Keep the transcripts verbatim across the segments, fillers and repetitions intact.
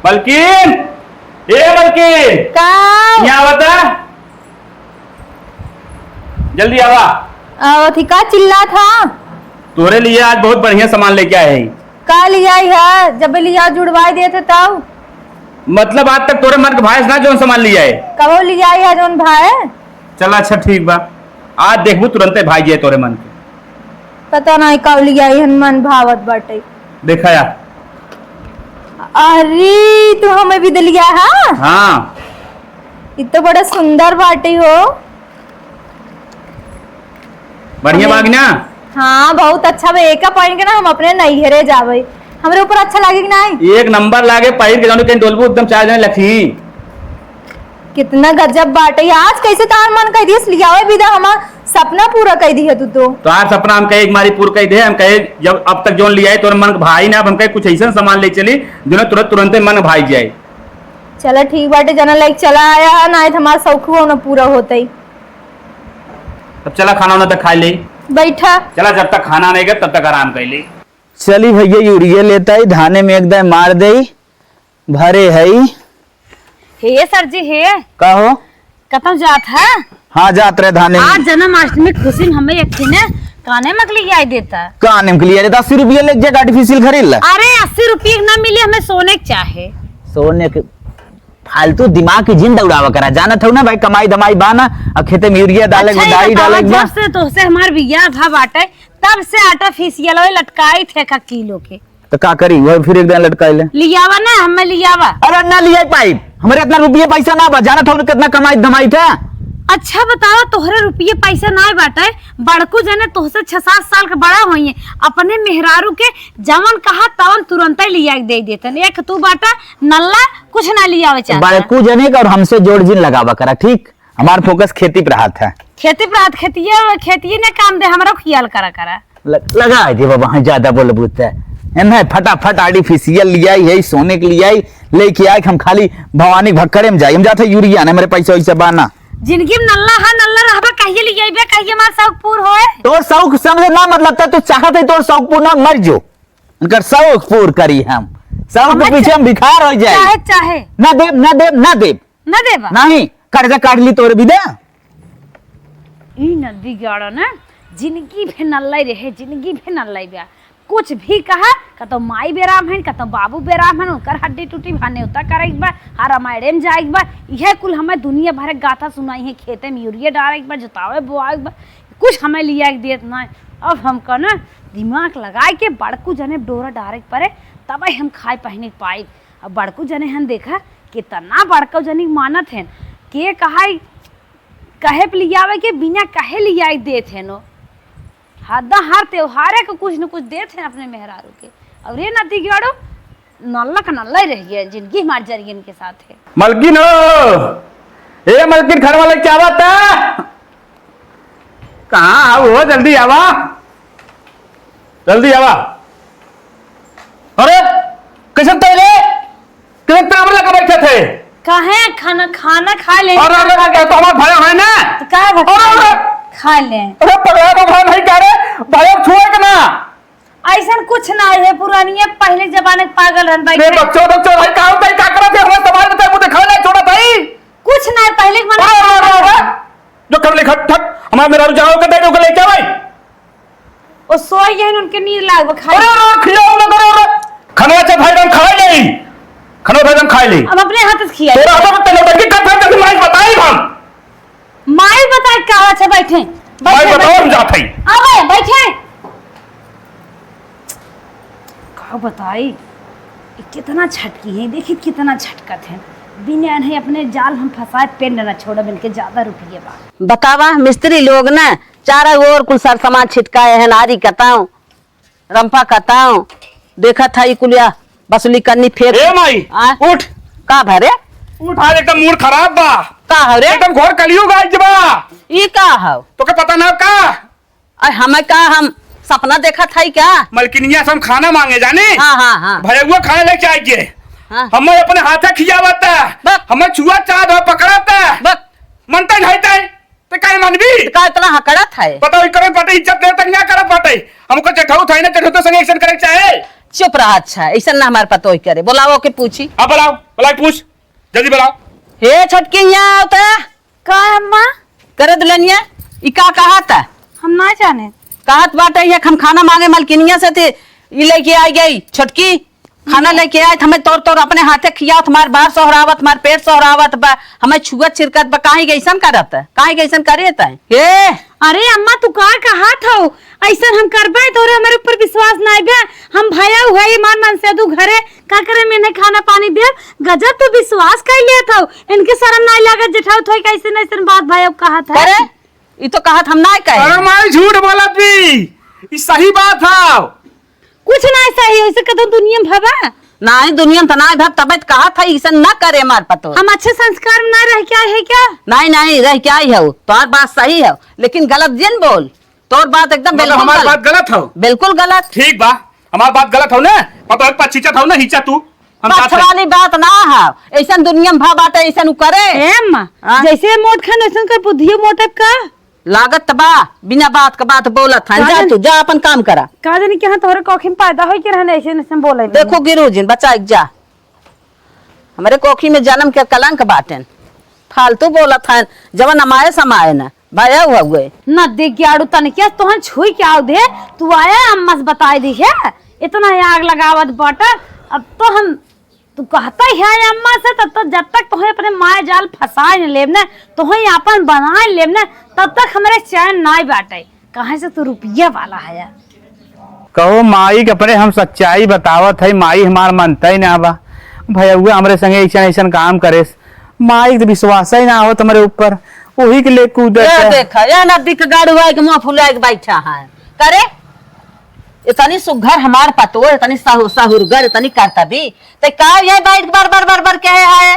मलकिन, ए मलकिन, का? यहाँ बता, जल्दी आवा। अ, अथी का चिल्लात ह? तोरे लिए आज बहुत बढ़िया सामान लेके आए हैं। का लियाई ह? जब लिया जुड़वाई देत ह तब। मतलब आज तक तोरे मन के भाए से ना जौन सामान लियाए। कबो लियाई ह जौन भाए? चला अच्छा ठीक बा, आज देखबू तुरंते भाई जे तोरे मन के। पता नहीं का लियाई हन मन भावत बाटे। देखा या। अरे तू हमें भी दिलिया ह? हाँ। इ तो बड़ा सुंदर बाटे हो। बढ़िया हमें बाग ना? हाँ, बहुत अच्छा बा। एका पहिन के ना हम अपने नैहरे जाबे। हमरे ऊपर अच्छा लागे कि नाई? एक नंबर लागे, पहिर के जानो कहीं डोलबू एकदम चार जने लखी। कितना गजब बाटे। आज कैसे तार मन कह दियस लियावे बिदा, हमार सपना पूरा कह दिया तू तो। तोहार सपना हम कहे एक मारी पूरा कह दे, हम कहे जब अब तक जौन लियाए तोर मन भाई ना, अब हम कहे कुछ ऐसा सामान ले चली, जो ना तुरंत तुरंते मन भाई जाए। चला ठीक बाटे, जना लाइक चला आया है, ना तो हमार शौक हुआ ना पूरा होता ही। तब चला खाना वाना तो खा ले। बैठा। चला जब तक खाना नहीं गए तब तक आराम कर ले। चली भैया यूरिया लेता ही, धाने में एक दाई मार दे, भरे है। हे सर जी हे। का हो? कतौ जात है? हाँ जात रहे धाने में। आज जन्माष्टमी खुशी में हमें एक ठिने काने में के लिए आई देता। काने में के लिए आई देता, अस्सी रुपया लेके जाके artificial खरीद ला। अरे अस्सी रुपये ना मिले, हमें सोने के चाहे। सोने के फालतू दिमाग की जिन दौड़ावा करा, जानत हूँ ना भाई, कमाई धमाई बा ना, अब खेते में यूरिया डाले के बा, अच्छा, ये डाई बतावा, डाले के बा। जब से तोहसे हमार बियाह भा बाटे, तब से artificial ओए लटकाई थे का किलो के। तो का करी, वही फिर एक दिन लटकाई ले। लियावा ना, हमें लियावा। अरे ना लिया पाई, हमारे इतना रुपये पैसा ना बा, जानत हूँ कितना कमाई धमाई थे। अच्छा बतावा, तोहरे रुपये पैसा ना बाटे, बड़कू जने तोहसे छह सात साल के बड़ा होइए, अपने मेहरारू के जवन कहा तवन तुरंते लिया के दे देतन। एक तू बाटा नल्ला, कुछ ना लियावे चाहता। बड़कू जने का और हमसे जोड़ जिन लगावा करा, ठीक? हमार focus खेती पे रहत है। खेती पे रहत, खेतिए, खेतिए ने काम दे, हमरो खियाल करा करा। ल-, लगा दे बाबा, हाँ, ज्यादा बोलबू ते। एन्हे फटाफट artificial लियाई है, सोने के लियाई, लेके आए, हम खाली भवानी भक्कड़े में जाई, हम जाते यूरिया ने, मेरे पैसा वैसा बाना। जिंदगी में नल्ला है, नल्ला रहबा, कहिए लियाइबे, कहिए हमार शौक पूर होए। तोर शौक समझे ना, मतलब, त तू चाहत है तोर शौक पूर ना, मर जो। उनकर शौक पूर करी हम। शौक के हमें पीछे चा-, हम भिखार हो जाए। चाहे, चाहे। ना देब, ना देब, ना देब। ना देबा? नहीं, कर्जा काट ली तोरे भी दे। ई नदी गाड़ा ना, जिंदगी भे नल्लाई रहे, जिंदगी भे नल्लाई बा। कुछ भी कहा, कतौ माई बेराम है, कतौ बाबू बेराम है, उनकर हड्डी टूटी, भाने उता करे के बा, हर रामायणे में जाए के बा। इहे कुल हमें दुनिया भर के गाथा सुनाई है, खेते में यूरिया डारे के बा, जोतावे बोआवे के बा, कुछ हमें लिया के देत ना। अब हम कहना दिमाग लगाए के बड़कू जने डोरा डारे के पड़े, तबे हम खाए पहने के पाई। अब बड़कू जने हन देखा, कितना बड़कू जने मानत हन, के कहाई कहे पे लियावे के बिना कहे लियाई देत हन। हदा हर त्योहारे के कुछ न कुछ देत हन अपने मेहरारू के। और ये नाती गेड़ो नल्ला का नल्ला ही रह गया, जिंदगी हमार जरियन के साथ है। मलकिन हो, ए मलकिन, खाना वाला क्या बात है? कहाँ आओ हो, जल्दी आवा, जल्दी आवा। अरे, कैसे तैले? कैसे तैले लगा बैठे थे? काहे? खाना, खाना खा ले। अरे, अरे, अरे, तो हमारा भाई है ना? तो का भा-, अरे, अरे। खा ले। अरे, पगला तो भाई नहीं कह रहे, भाई अब छुए के ना। ऐसन कुछ ना है, पुरानिया पहले जमाने के पागल रहन भाई। अरे, बच्चों, बच्चों, भाई, का होता है, का करत है? हमें समाज में तैमू दिखावे ना छोड़ा भाई। कुछ ना है, पहले के अरे, अरे, अरे, अरे। जो कर ले, खट, खट, हमारे मेहरारू जाओ के दे, ओके लेके आवे। ओ सोई गए, उनके नींद लाग बा, खाई। अरे, अरे, खियाओ ना करो, अरे। खाना अच्छा भाई, हम खाए नहीं। खाना भाई, हम खाए नहीं। अब अपने हाथ से खिया। तोरा हाथ में तले बैठ के कर, कर, कर, माई बताई हम। माई बताई का, अच्छा, बैठे। माई बैठे, बताओ, बैठे। हम जात हई। आवे, बैठे। का बताई, ई कितना छटकी है, देखी कितना छटकत है। बिना इन्हें अपने जाल हम फंसाए, पेंड ना छोड़ब, इनके ज्यादा रुपये बा। बतावा, मिस्त्री लोग ना चारों ओर कुल सर सामान छिटकाए हैं, नारी कताओ, रंपा कताओ, देखत है ई कुलिया बसुली कन्नी फेंक। ए माई, आ? उठ। का भरे? उठ, आज एकदम मूड खराब बा। का हो रे? एकदम घोर कलयुग आइज बा। ई का हो? तोके पता ना का? अरे हमें का, हम सपना देखत हई का? मलकिनिया से हम खाना मांगे जानी। हाँ, हाँ, हाँ। भयउआ खाना लेके आइए। हाँ। हमें अपने हाथे खियावता। बक। हमें छुआ चाहत हो, पकड़ता। बक। मनता नहीं तय। ते काहे मानबी? तो का इतना हकड़त है? बताओ, ई करत बाटे, इज्जत दे तक ना करत बाटे। हमको चढ़ाऊ था ना, चढ़ाऊ तो संगे action करे के चाहे। चुप रहा, अच्छा, ऐसा ना हमार पतोह करे। बोलाओ के पूछी। अब बोलाओ, बोलाओ, पूछ, जल्दी बोलाओ। हे छोटकी, यहाँ आओ त। का है अम्मा? करे दुल्हनिया, ई का कहत है? हम ना जाने। कहत बाटे, ये हम खाना मांगे मलकिनिया से थे, ई लेके आई गई छोटकी, खाना लेके आए, हमें तोर तोर अपने हाथे खियावत, हमार बार सोहरावत, हमार पेट सोहरावत बा, हमें छुअत छिरकत बा, काहे के ऐसन करत है? काहे के ऐसन करे त है? ए! अरे अम्मा, तू का कहत हौ? ऐसन हम करबे, तोरे हमरे ऊपर विश्वास नाई बे। हम भया हुआ ये मान मान से दू घरे का करे, मैंने खाना पानी दे, गजब तू विश्वास कर लेत हौ। इनके शर्म नाई लागत, जेठाऊ थोई कैसे न ऐसन बात भया कहत है। अरे, ई तो कहत हम नाई कहे। अरे माई, झूठ बोलत भी, ई सही बात है। कुछ ना सही, ऐसे कदम दुनिया में भवा। नाई, दुनिया में त नाई भव, तबे त कहत है, ऐसन ना करे हमार पतोह। हम अच्छे संस्कार में ना रह के आए हैं क्या? नाई, नाई, रह के आई है, तोर बात सही है, लेकिन गलत जिन बोल। तोर बात एकदम मतलब बिल्कुल हमार गलत। बात गलत हो? बिल्कुल गलत। ठीक बा, हमार बात गलत हो ना, पतोह एक पास चीचत हो ना, हिचा तू। हम बात पक्ष है। वाली बात ना है, ऐसन दुनिया में भा बाटे, ऐसन उ करे। ए अम्मा, हाँ? जैसे मोट खान वैसन कर बुद्धियो मोटे का? लागत बा, बिना बात का बात बोलत है। का जा जाने तू, जा अपन काम करा। का जाने कि हाँ, तोहरे कोखी में पैदा होई के रहने, ऐसे, ऐसे बोले में। देखो गिरू जिन, बचा के जा। हमरे कोखी में जन्म के कलंक बाटेन। फालतू बोलत है, जवन अमाए समाए न, भया हुआ हुए। न देख ग्याड़ू तनिकिया तोहन छुई के आव दे, तू आया अम्मा से बताई दी है, इतना आग लगावत बाटा। अब तो हम तू कहता ही है अम्मा से, तब तक, जब तक तोहे अपने माय जाल फंसाए न लेब न, तोहे आपन बनाए लेब न, तब तक हमरे चैन नाई बाटे। कहाँ से तू रुपया वाला है? कहो माई के अपने हम सच्चाई बतावत है, माई हमार मनता ही ना बा। भैया हमरे संगे ऐसन ऐसन काम करेस, माई के विश्वास ही ना होत हमरे ऊपर, वही के ले कूदत ये है। देखा, ये नदी के गाड़ू आए के मुंह फुलाए के बैठा है। करे, इतनी सुघर हमार पतोह, इतनी सहु-, सहुरगर, इतनी करतबी, ते का ये बैठ बर बर बर बर कहे है?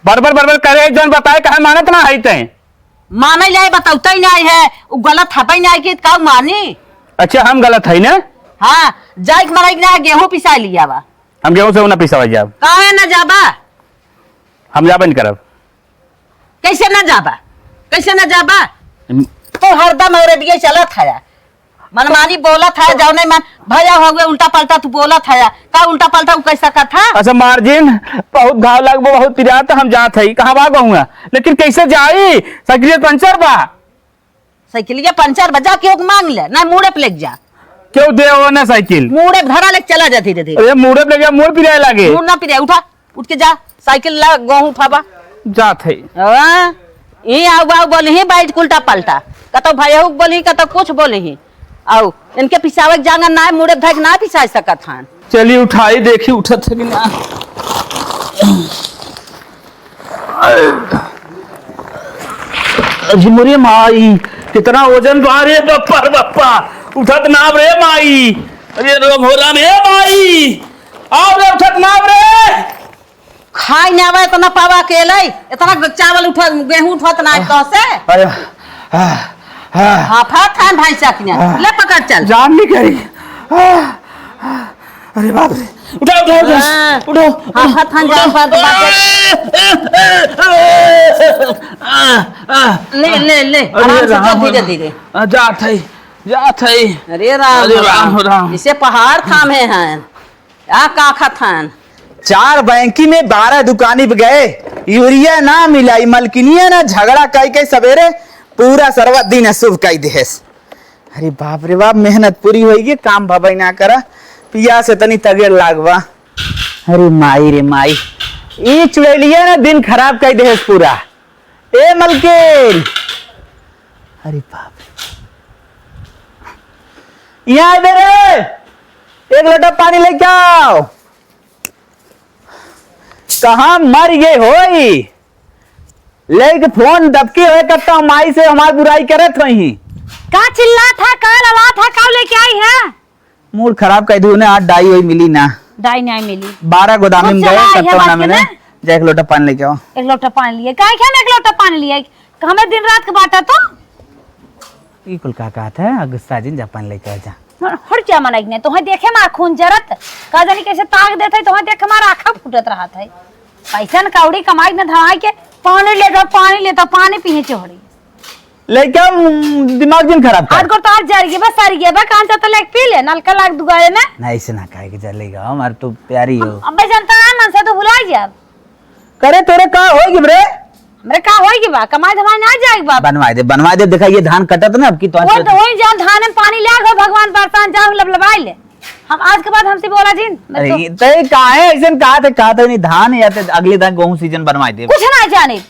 बर बर बर बर करे, जौन बताए कहे मानत ना है ते। माने जाए, बतौते ही नहीं है, उ गलत हबे नहीं कि का मानी? अच्छा, हम गलत है ना? हाँ, जाए के मराई के ना गेहूं पिसाए लिया बा। हम गेहूं से ना पिसावा जाब। काहे ना जाबा? हम जाबे नहीं करब। कैसे ना जाबा? कैसे ना जाबा? हम तो हरदम औरतिये चलत है। मनमानी बोलत है, जौने मन भैया हो गए, उल्टा पलटा तू बोलत है। का उल्टा पलटा उ कैसा कथा? अच्छा मार्जिन, बहुत घाव लाग बा, बहुत पिरात, हम जात है। कहाँ बा गहुआ? लेकिन कैसे जाई? साइकिल पंचर बा। साइकिलिया पंचर बा, जा केहू के मांग ले, ना मूड़े पे लेके जा। केहू दे हो ना साइकिल। मूड़े पे धरा लेके चला जा धीरे धीरे। अरे मूड़े पे लेके जा, मूड़ पिराए लागे। मूड़ ना पिराए, उठा, उठ के जा, साइकिल ला, गेहूं उठावा। जात है। हाँ, ई आऊ बाऊ बोली ही, बैठ के उल्टा पलटा, कतौ भैया के बोली ही, कतौ कुछ बोली ही। आऊ, इनके पिसावे के जांगर ना है, मूड़े पे धर के ना पिसा सकत हन। चली उठाई, देखी उठत है कि ना। अरे मोरे माई, कितना वजन बा रे बप्पा रे बप्पा, उठत नाव रे माई। अरे राम हो राम, ए माई, आओ रे, उठत नाव रे। खाई ना आवे इतना पावा के लई, इतना चावल उठा, गेहूं उठत ना तो से। अरे, आ, आ, हाफा थान भाई साकिया, आ, ले पकड़ चल। जान निकली। आ, आ, अरे बाप रे, उठाओ, उठाओ, उठाओ, हाँ। उठाओ, हाफा थान उठाओ। जान पर बात है। आ, आ, आ, ले, ले, ले, अरे आराम से जा, राम हो धीरे, राम। धीरे। आ, जात है, जात है। अरे राम अरे हो राम राम। हो राम। इसे पहाड़ थामे हैं। आ का खात हन? चार बैंकी में बारह दुकानी पे गए, यूरिया ना मिला, ई मलकिनिया ना झगड़ा कई के सवेरे पूरा सरवा दिन अशुभ कई देहेस। अरे बाप रे बाप, मेहनत पूरी होई गे, काम भबई ना करा, पिया से तनी तगेर लागवा। अरे माई रे माई, ई चुड़ैलिया ना दिन खराब कई देहेस पूरा। ए मलकिन, अरे बाप रे, यहाँ आवे रे, एक लोटा पानी लेके आओ। कहाँ मर गए होई? लेके फोन दबके होए, कब तो माई से हमार बुराई करत होई। का चिल्ला था, का लला था, का लेके आई है? मूड खराब कर दू ने, आज डाई वही मिली ना। डाई नहीं मिली। बारह गोदामी में गए, कब तो ना मिले। जा एक लोटा पानी लेके आओ। एक लोटा पानी लिए, काहे क्या एक लोटा पानी लिए? हमें दिन रात के बाटा तो। ई कुल का कहत है? आ गुस्सा जिन, जा पानी लेके आ जा। हट जा, मनाई ने तोहे देखे मार खून जरत, का जानी कैसे ताक देत है, तोहे देखे मार आँखा फूटत रहत है। पैसा न कौड़ी कमाई न धमाई के पानी लेता, पानी लेता, पानी पीने चोहड़ी। लइका, उम, दिमाग जिन खराब कर। आज को तो आज जर गया बा, सर गया बा, कान से तो लेके पी ले, नलका लाग दुगारे में। ना, ऐसे ना कहे के चलेगा, हमार तो प्यारी हो। अबे जनता है, मन से तो भुला गया। करे तोरे का होई गे रे? हमरे का होई गे बा? कमाई धमाई ना जाए बा। बनवाए दे, बनवाए दे। देखा, ये धान कटत ना, अब की तो वो तो वही जान धान में पानी ले गो, भगवान बरसान जाओ, लबलबाई ले। हम आज के बाद हमसे बोला जिन, मैं अरे, तो ये तय काहे ऐसन कहा थे, कहा थे नहीं, धान या ते अगले धान गेहूं सीजन बनवाए दे। कुछ ना जाने,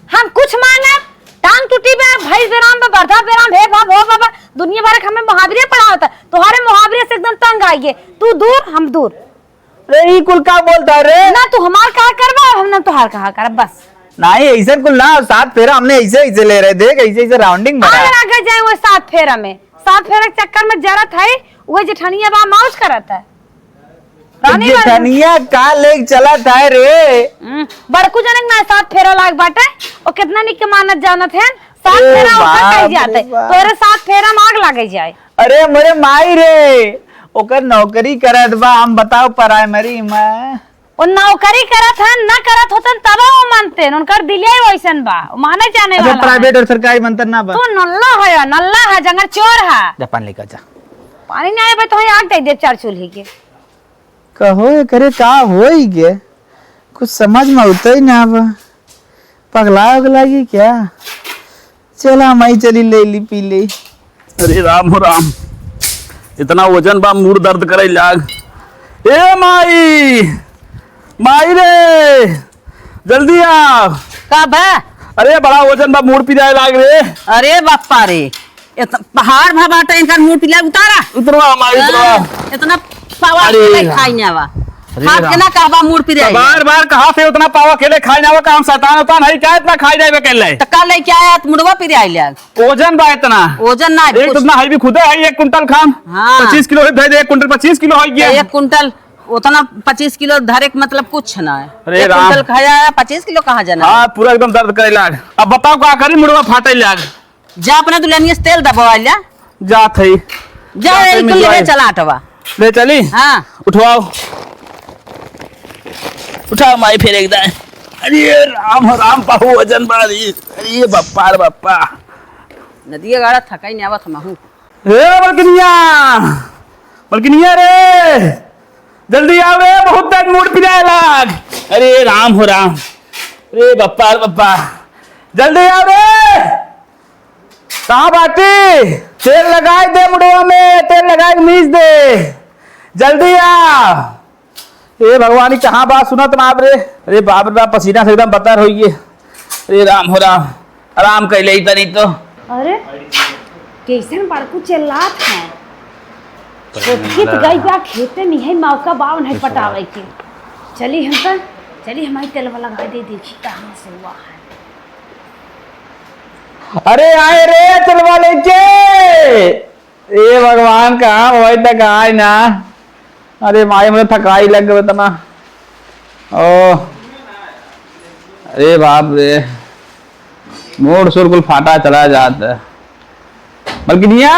हम कुछ मांगे, टांग टूटी बा, भैंस बेराम बा, बरधा बेराम, हे बाप, हो बाबा, दुनिया भर के हमें मुहावरे पढ़ावता। तुम्हारे मुहावरे से एकदम तंग आइए, तू दूर, हम दूर। अरे, ई कुल का बोलता है रे? ना तू हमार कहा करबा, हम ना तोहार कहा करब, बस। नहीं, ऐसे कुल ना, सात फेरा हमने ऐसे, ऐसे ले रहे, देख, ऐसे, ऐसे rounding भरा। आग लगे जाए वो सात फेरा में, सात फेरा के चक्कर में जरत है, वो जेठनिया बा मौज करत है। रानी बन- जेठनिया का लेके चलत है रे? हम्म, बड़कू जनक ना सात फेरा लाग बाटे, वो कितना निक के मानत जानत है, सात ए फेरा ओकर बाप कही जाते, रे बाप। तोरे सात फेरा में आग लगे जाए। अरे मोरे माई रे, ओकर नौकरी करत बा, हम बताओ primary में। वो नौकरी करत है, ना करत होतन तब वो मानते, उनकर दिलिया ही वैसन बा, वो माने जाने अच्छा, वाला है। Private और सरकारी में अंतर ना बा। तू नल्ला है, नल्ला है, जंगर चोर है। जा पानी लेकर जा। पानी नहीं आए बा तो आग दे दे चार चूल्हे के। कहो एकरे का होई गे? कुछ समझ में अउतै ना बा। पगला उगला गई क्या? चला माई चली ले ली पी ले। अरे राम हो राम, इतना वजन बा, मूड़ दर्द करे लाग। ए माई, माई रे, जल्दी आ। का बा? अरे बड़ा वजन बा, मूड़ पिराए लाग रे। अरे बापा रे, एत-, पहाड़ भा बाटे, इनकर मूड़ पिला उतारा। उतरवा, माई, उतरवा। हाँ, इतना पावा अरे अकेले राम। खाई ना आवा। अरे खात के राम। ना कहबा मूड़ पिराई। बार बार कहा से उतना पावा अकेले खाई ना आवा, का हम शैतान उतान है क्या, इतना खाई जाए अकेले? तो का लेके आया, तो मुड़वा पिराई ले। ओजन बा इतना। ओजन ना है, एक कुछ। तो इतना है भी खुदे है, एक कुंटल खान। हाँ। पच्चीस किलो है, दे दे, एक कुंटल पच्चीस किलो है तो गया। एक कुंटल उतना पच्चीस किलो धरे के मतलब कुछ ना है। अरे एक राम। कुंटल खाया है, पच्चीस किलो कहाँ जाना है? हाँ, पूरा एकदम दर्द करे लाग। अब बताओ का करी, मुड़वा फाटे लाग। जा अपना दुल्हनिया से तेल दबवा लिया। जात है। जा, जात है, एक ले मिजवाई। चला आटवा। ले चली? हाँ। उठवाओ। उठाओ माई फिर एक दाए। अरे राम, राम, बहु वजन बा रे। अरे बप्पा रे बप्पा। नदिया गाड़ा थकाई नहीं आवत हमहू। ए मलकिनिया, मलकिनिया रे, जल्दी आओ रे, बहुत तेज मूड़ पिराए लाग। अरे राम हो राम, अरे बप्पा रे बप्पा, जल्दी आओ रे। कहाँ बाटी? तेल लगाए दे मुड़वा में, तेल लगाए के मीज दे, जल्दी आ। ए भगवान, ई कहाँ बा? सुनत ना आप रे। अरे बाप रे बाप, पसीना से एकदम बतर होइए। अरे राम हो राम, आराम कैले ही तनी तो। अरे, कैसन बड़कू चिल्लात है? खेत गई बा, खेते में है मौका बा उन्हें पटावे के। चली हम तो, चली हमारी तेलवा लगा दे, देखी कहाँ से हुआ है। अरे आए रे तेलवा लेके। ए भगवान, कहाँ भाई तक आए ना। अरे माई, मुझे थकाई लग गई इतना। ओ, अरे बाप रे, मूड़ सुर कुल फाटा चला जात है। मलकिनिया,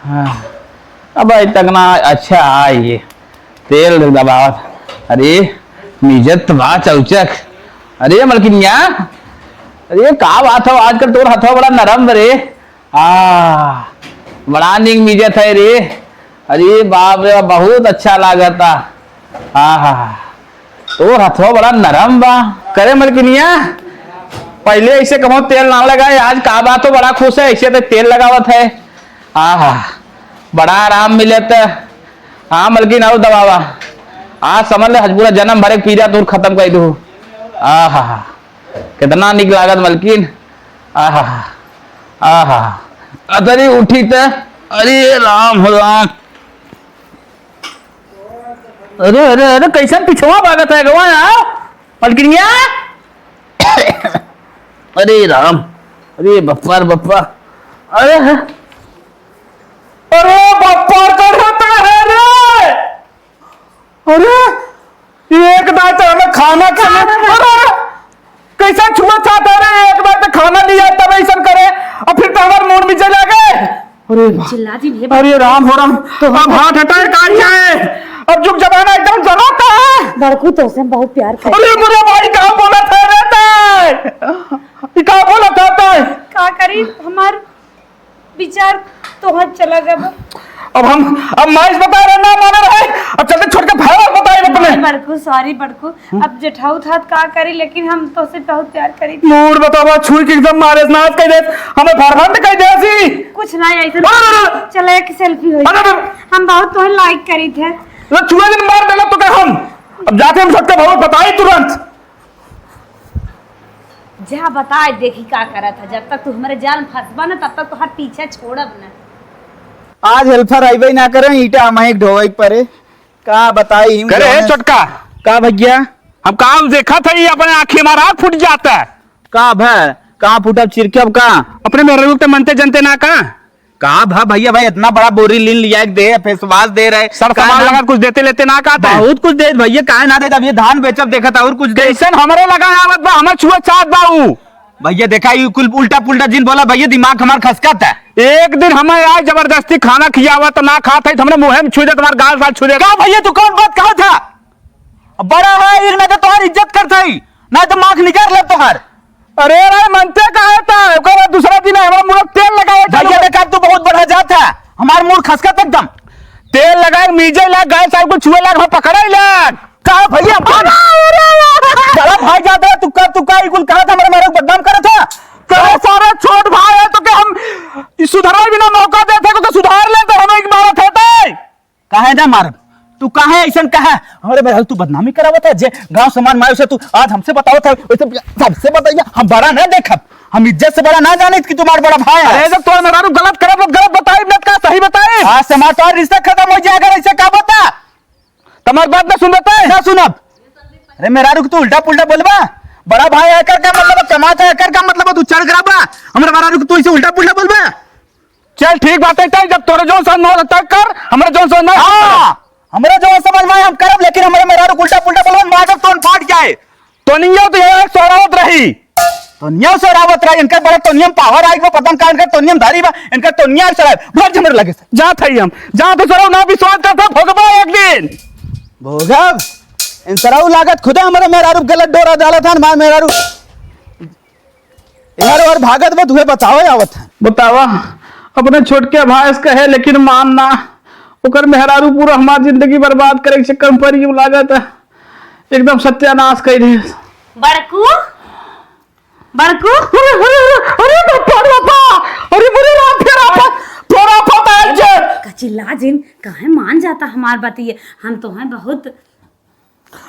हाँ, अब अभी तक ना अच्छा आई ये तेल दबावत। अरे मिजत बा चौचक। अरे मलकिनिया, अरे का बात हो, आजकल तोर हथवा बड़ा नरम बा रे। आ, बड़ा नीक मिजत है रे। अरे बाप रे, बहुत अच्छा लागता। आहा, तोर हथवा बड़ा नरम बा। करे मलकिनिया, पहिले ऐसे कबो तेल ना लगाए, आज का बात हो, बड़ा खुश है, ऐसे तो तेल लगावत है। आहा, बड़ा आराम मिलत। हाँ मलकिन, और दबावा। आज समझ ले, पूरा जन्म भरे के पीड़ा तोर खत्म कर दू। आहा, कितना निक लागत मलकिन। आहा, आहा, अतरी उठी त, अरे राम हो राम। अरे, अरे, अरे, कैसन पिछवा भागत है गवा यार? मलकिनिया? अरे राम, अरे बप्पा रे बप्पा, अरे, अरे बप्पा, कर होता है रे। अरे, एक दाई तो हमें खाना खाने, अरे, अरे, कैसा छुआ छाता रे, एक दाई तो खाना लिया तब ऐसा करे, और फिर तो हमारे मूड़ में चला गए। अरे वाह। चिल्ला दी नहीं। अरे राम हो राम, तो अब हाथ हटाए काट जाए, अब जुग जमाना एकदम जमाता है। बड़कू तो से बहुत प्यार करे। अरे मेरे भाई, का बोला था रे ताई? ये का बोला था ताई? अरे, हमार विचार तोहर चला गब। अब हम, अब माई से बताए रहे, ना माने रहे, अब चलते छोड़ के भाई और बताए अपने। नहीं बड़कू, sorry बड़कू, अब जेठाऊ था त का करी, लेकिन हम तोसे बहुत प्यार करी। मूड बतावा, छुई के एकदम मारे नाश कर दे, हमें भरभंड कर दे सी। कुछ ना ऐसे। अरे, अरे, अरे। चला एक selfie होई। अरे, अरे। हम बहुत तोहे like करी थे। ना छुए दिन मार देना तो का हम। अब जाते हम सबके बहुत बताई तुरंत। जा बताए देखी का करत है। जब तक तू हमरे जाल में फंसबा ना, तब तक तोहार पीछा छोड़ब ना। आज helper अइबे ना करे, ईंटा हमही ढोवे के परे। का बताई हम करे जौन है छोटका। का भैया? हम काम देखत है, ये अपने आँखी हमारा आँख फूट जाता है। का भा? का फूटब चिरकब का? अपने मेहरारू के मनते जनते ना का? का भा भैया भाई, इतना बड़ा बोरी लीन लिया के दे, face wash दे रहे। सर का सामान ना? लगा कुछ देते लेते ना का थे? बहुत कुछ दे भैया, काहे ना दे? अब ये धान बेचब देखत और कुछ दे। कैसन हमरे लगा आवत बा, हमर छुआ चाहत बा ऊ। भैया देखा, ये कुल उल्टा पुल्टा जिन बोला भैया, दिमाग हमार खसकत है। एक दिन हमें आए जबरदस्ती खाना खियावा तो ना खात है, तो हमरे मुँहे में छू देत, हमार गाल साल छू देत। का भैया तू कौन बात कहा था? बड़ा है, इनमें तो तोहार इज्जत करत हई, नहीं तो माख निकाल ले तोहार। अरे रे, मनते का है ता? ओकर बाद दूसरा दिन है, हमारा मुंह तेल लगावे चालू भैया कर। देखा, तू बहुत बढ़ा जात है, हमार मूड खसकत एकदम। तेल लगा, मीजे लाग, गाय साहब को छुए लाग, हम पकड़े लाग। का भैया, बड़ा भाई जात है, तू का, तू का, ई कुल कहा था, हमारे, हमारे बदनाम करत है। का सारा छोट भाई है, तो के हम ई सुधरवा बिना मौका देते, तो के सुधार ले, तो हमें एक मारत है, ते। काहे ना मारब? तू काहे ऐसन कहा? हमरे मेहरारू तू बदनामी करावत है, जे गाँव समाज में आयो से तू आज हमसे बतावत है, वैसे सबसे बताइए, हम बड़ा ना देखब, हम इज्जत से बड़ा ना जाने कि तुम्हारा बड़ा भाई है। अरे, जब तोर मेहरारू गलत करब, तो गलत बताई, न का सही बताई? आज से हमार तोर रिश्ता खत्म हो जाए, अगर ऐसे का बता? तुम्हार बात ना सुन बताए? ना सुनब। अरे, मेहरारू के तू उल्टा पुल्टा बोलबा, बड़ा भाई है, एकर का मतलब, कमात है, एकर का मतलब, तू चढ़ गया बा, हमरे मेहरारू के तू ऐसे उल्टा पुल्टा बोलबा? चल ठीक बात है, तय जब तोरे जौन समझ में आवत तय कर, हमरे जौन समझ में आवत हाँ, हमरे जौन समझ में आए हम करब, लेकिन हमरे मेहरारू उल्टा पुल्टा बोलबे, माजब तोन फाट जाए। तोनिया तो ये सोरावत रही। तोनिया सोरावत रही, इनका बड़ा तोनियम पावर आई बा, पता न का इनका तोनियम धारी बा, इनका तोनिया सोरावत, भाग हमरे लगे से। जात है हम, जात है सराऊ ना विश्वास करता, भोगबा एक दिन। भोगब? इन सराऊ लागत खुदे हमरे मेहरारू गलत डोरा डालत हन, मार मेहरारू। यार, और भागत बा, तुहे बतावे आवत है। बतावा, अपने छोटके भाई से कहे, लेकिन मान ना। ओकर मेहरारू पूरा हमार जिंदगी बर्बाद करे के चक्कर में पड़ गई लागत है। एकदम सत्यानाश कर दे। बड़कू, बड़कू। अरे, अरे, अरे, अरे, बापा, अरे, बापा, अरे, मेरे राम, फेर आपा, फेर आपा बैठ जा। का चिल्ला जिन, काहे मान जाता हमार बतिये, हम तो हैं बहुत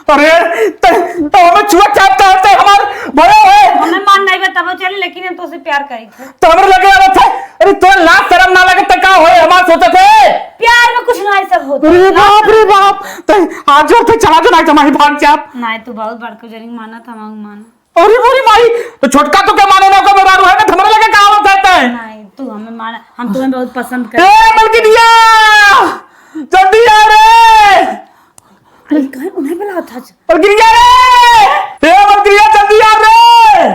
अरे, त, त हमें छुआ चाप चाप से हमार भरा है। हमें मान नहीं बा, तबो चले, लेकिन हम तोसे प्यार करी थे। त हमरे लगे आवत है। अरे, तोर लाज शरम ना लगे, त का होए, हमार सोचत है? प्यार में कुछ ना, ये सब होता अरे है। बाप रे बाप, त आज जोर थे चला जो, ना जमाई भाग जाब। नहीं, तू बहुत बड़को जनी माना था, हम माना। अरे मोरी माई, तो छोटका तो के माने ना, ओकर मेहरारू है ना, त हमरे लगे का आवत है तै? नहीं, तू हमें माना, हम तुम्हें बहुत पसंद करते ए, हैं। मलकिनिया, जल्दी आ रे। अरे, काहे उन्हें बुलावत हस? मलकिनिया रे! ए, मलकिनिया, जल्दी आ रे!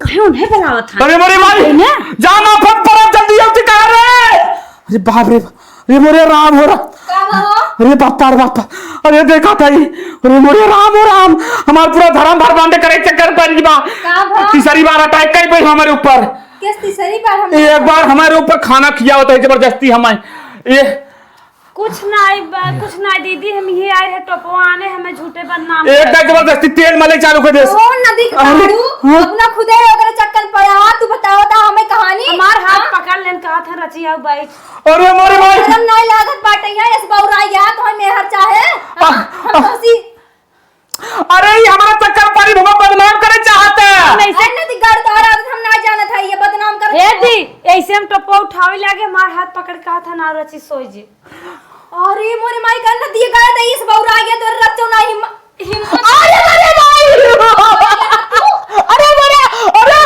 काहे उन्हें बुलावत हस? अरे, मोरी माई! इन्हें? जाना फट पड़ा, जल्दी आ, तू कहाँ रे? अरे बाप रे, अरे मोरे राम हो रा-, का हो? अरे बापा रे बापा, अरे देखा था ये, अरे मोरे राम हो राम, हमार पूरा धर्म भर बांधे करे चक्कर पड़ गई बा। का भा? तीसरी बार attack कई भाई हमारे ऊपर। किस तीसरी बार हम एक बार हमारे ऊपर खाना खिया होता है जबरदस्ती हमारे। ये कुछ नाई बा, कुछ नाई दीदी, हम ये आए हैं टोपो आने, हमें झूठे बदनाम एक कर। जबरदस्ती तेल मले चालू कर दे। कौन नदी के अरे, काढ़ू? हाँ। अपना खुदे ओकरे चक्कर में पड़ा, तू बताओ ता हमें कहानी। हमार हाथ हाँ? पकड़ लेन, कहा था रचिया बैठ। अरे मोरे भाई। शर्म नाई लागत बाटे, यहाँ इस बौरा यहाँ तो हम मेहर चाहे। आ, हम आ। तो सी अरे, ये हमारा चक्कर पारी भगवान बदनाम करे चाहता है। हम ऐसे अरे, नदी गाड़ तोहरा आदत हम ना जानत है, ये बदनाम कर ए दी, ऐसे हम टोपो उठावे लागे, हमार हाथ पकड़ कहा था ना रची सोई जी। अरे मोरे माई, गन दिए गाय दे, इस बौरा आ गया, तोर रच्चो ना हिम्म-, हिम्मत। अरे, अरे भाई! अरे, अरे, अरे!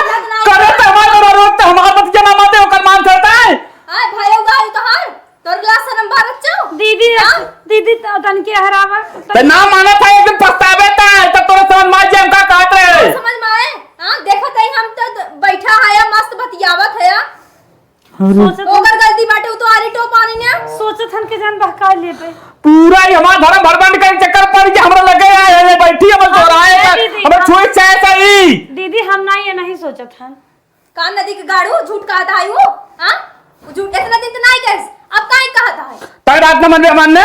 करे तो हमारे मेहरारू तो हमार बतिया ना मानते, ओकर मान करता है। आय भाई, उगा है तोहार, तोर ला शर्म बा रच्चो। दीदी, हाँ? दीदी, त-, तन के हरावा, त-, ते ना माना था, एक दिन पछतावे ता, तब तोरे समझ में आए, हम का कहत रहे। समझ में आए? हाँ, देखत है, हम तो द-, बैठा है, मस्त बतियावत है। अरे। सोचत हन ओकर गलती बाटे, उ तो आरी टोप आनी ने। सोचत हन के जान बहका लेबे। पूरा ही हमार धर्म भरबंड के चक्कर पड़ गया, हमरा लगे आए, आए, बैठी हमर हाँ, चौराहे ये पर, दीदी, हमर हाँ। छुई चाहे सही। दीदी, हम ना ये नहीं सोचत हन। रान नदी के गाड़ू झूठ कहत है वो, हाँ? झूठ इतना दिन तो नहीं कहे, अब काहे कहत है? तय रात न मनबे हमार ने?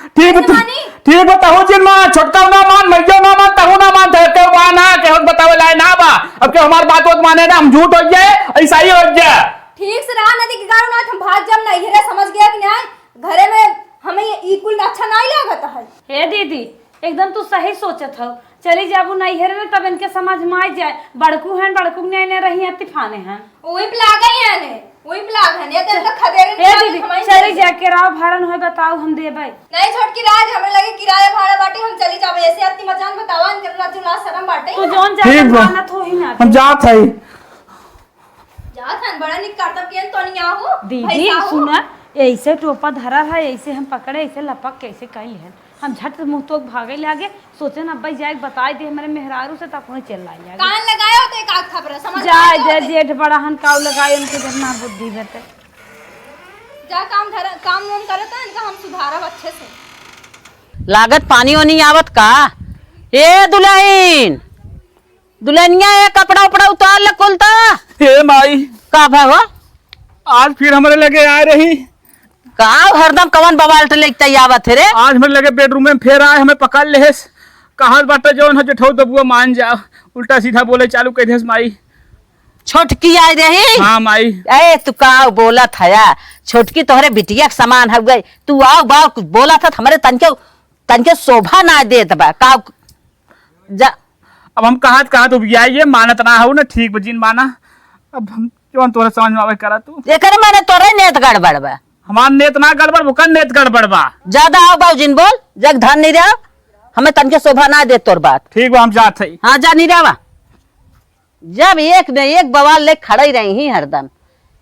ठीक कैसे बत-, मानी? ठीक बताओ जिन मान, छोटका ना मान, मैया ना मान, तहु ना मान, तहु के बा ना, केहू बतावे लाए ना बा। अब के हमार बात होत माने ना, हम झूठ हो जाए, ऐसा ही हो जाए। ठीक से रहा नदी के गाड़ू ना, हम भाग जब नहीं रे, समझ गया कि नहीं? घरे में हमें ये ई कुल अच्छा नहीं लागत है। हे दीदी, एकदम तू सही सोचत हौ। चली जाबू नैहर में, तब इनके समझ में आ जाए। बड़कू हैं, बड़कू के न्याय न रही हैं, तिफाने हैं। वही पे लागे हैं ने, वही पे लाग हैं, ये तो इनका खदेरे हे निकाल दीदी, के हमारी चली चली जा, किराया भाड़ा न होए बताओ, हम देबै। नहीं छोटकी राज, हमरे लगे किराया भाड़ा बाटे, हम चली जाबे, ऐसे अति मजान बतावा, इनके ना जो लाज शरम बाटे। तू जौन ठीक ज्यादा बा। मानत हो ही ना। हम जात है। जात हन, बड़ा निक करतब कियन तोनिया हो, दीदी, भैंसा हो। सुना, ऐसे टोपा धरा है, ऐसे हम पकड़े, ऐसे लपक के ऐसे कइल है। हम झट से मुंह तोक भागे लागे, सोचे ना अब्बा जाए के बताए दे हमरे मेहरारू से, तब वहीं चल लाई लागे। कान लगाए हो तो एक आध थपरा, समझ में जाए आए दे, तो। जेठ बड़ा हन, काऊ लगाए उनके जब ना बुद्धि बते। जा काम धर, काम वाम करत है, इनका हम सुधारब अच्छे से। लागत पानी वानी आवत का? ए दुल्हन, दुल्हनिया, ये कपड़ा उपड़ा उतार ले कुल त। हे माई। का भा हो? आज फिर हमरे लगे आए रही। का हरदम कवन बवाल ट लेके आवत है रे? आज हमरे लगे बेडरूम में फेर आए, हमें पकड़ लेहेस। कहत बाटे जौन हो जेठऊ दबुआ मान जाओ। उल्टा सीधा बोले चालू कर देस माई। छोटकी आए रही? हाँ माई। ए, तू का बोलत हया? छोटकी तोहरे बिटिया के समान हउवे। तू आउ बाउ बोलत ह, हमरे तनके, तनके शोभा ना देत बा। का जा। अब हम कहत कहत उबियाई, ये मानत ना हऊ ना, ठीक बा, जिन माना। अब हम जौन तोरे समझ में आवे करा तू। एकरे माने तोरे नेत गड़बड़ बा। हमार नेत ना गड़बड़, ओकर नेत गड़बड़ बा। ज्यादा आउ बाउजिन बोल, जग धन नहीं रहा, हमें तनके शोभा ना दे तोर बात। ठीक बा, हम जात हई। हाँ, जा नहीं रहा। जब एक न एक बवाल ले खड़े रही ही हरदम,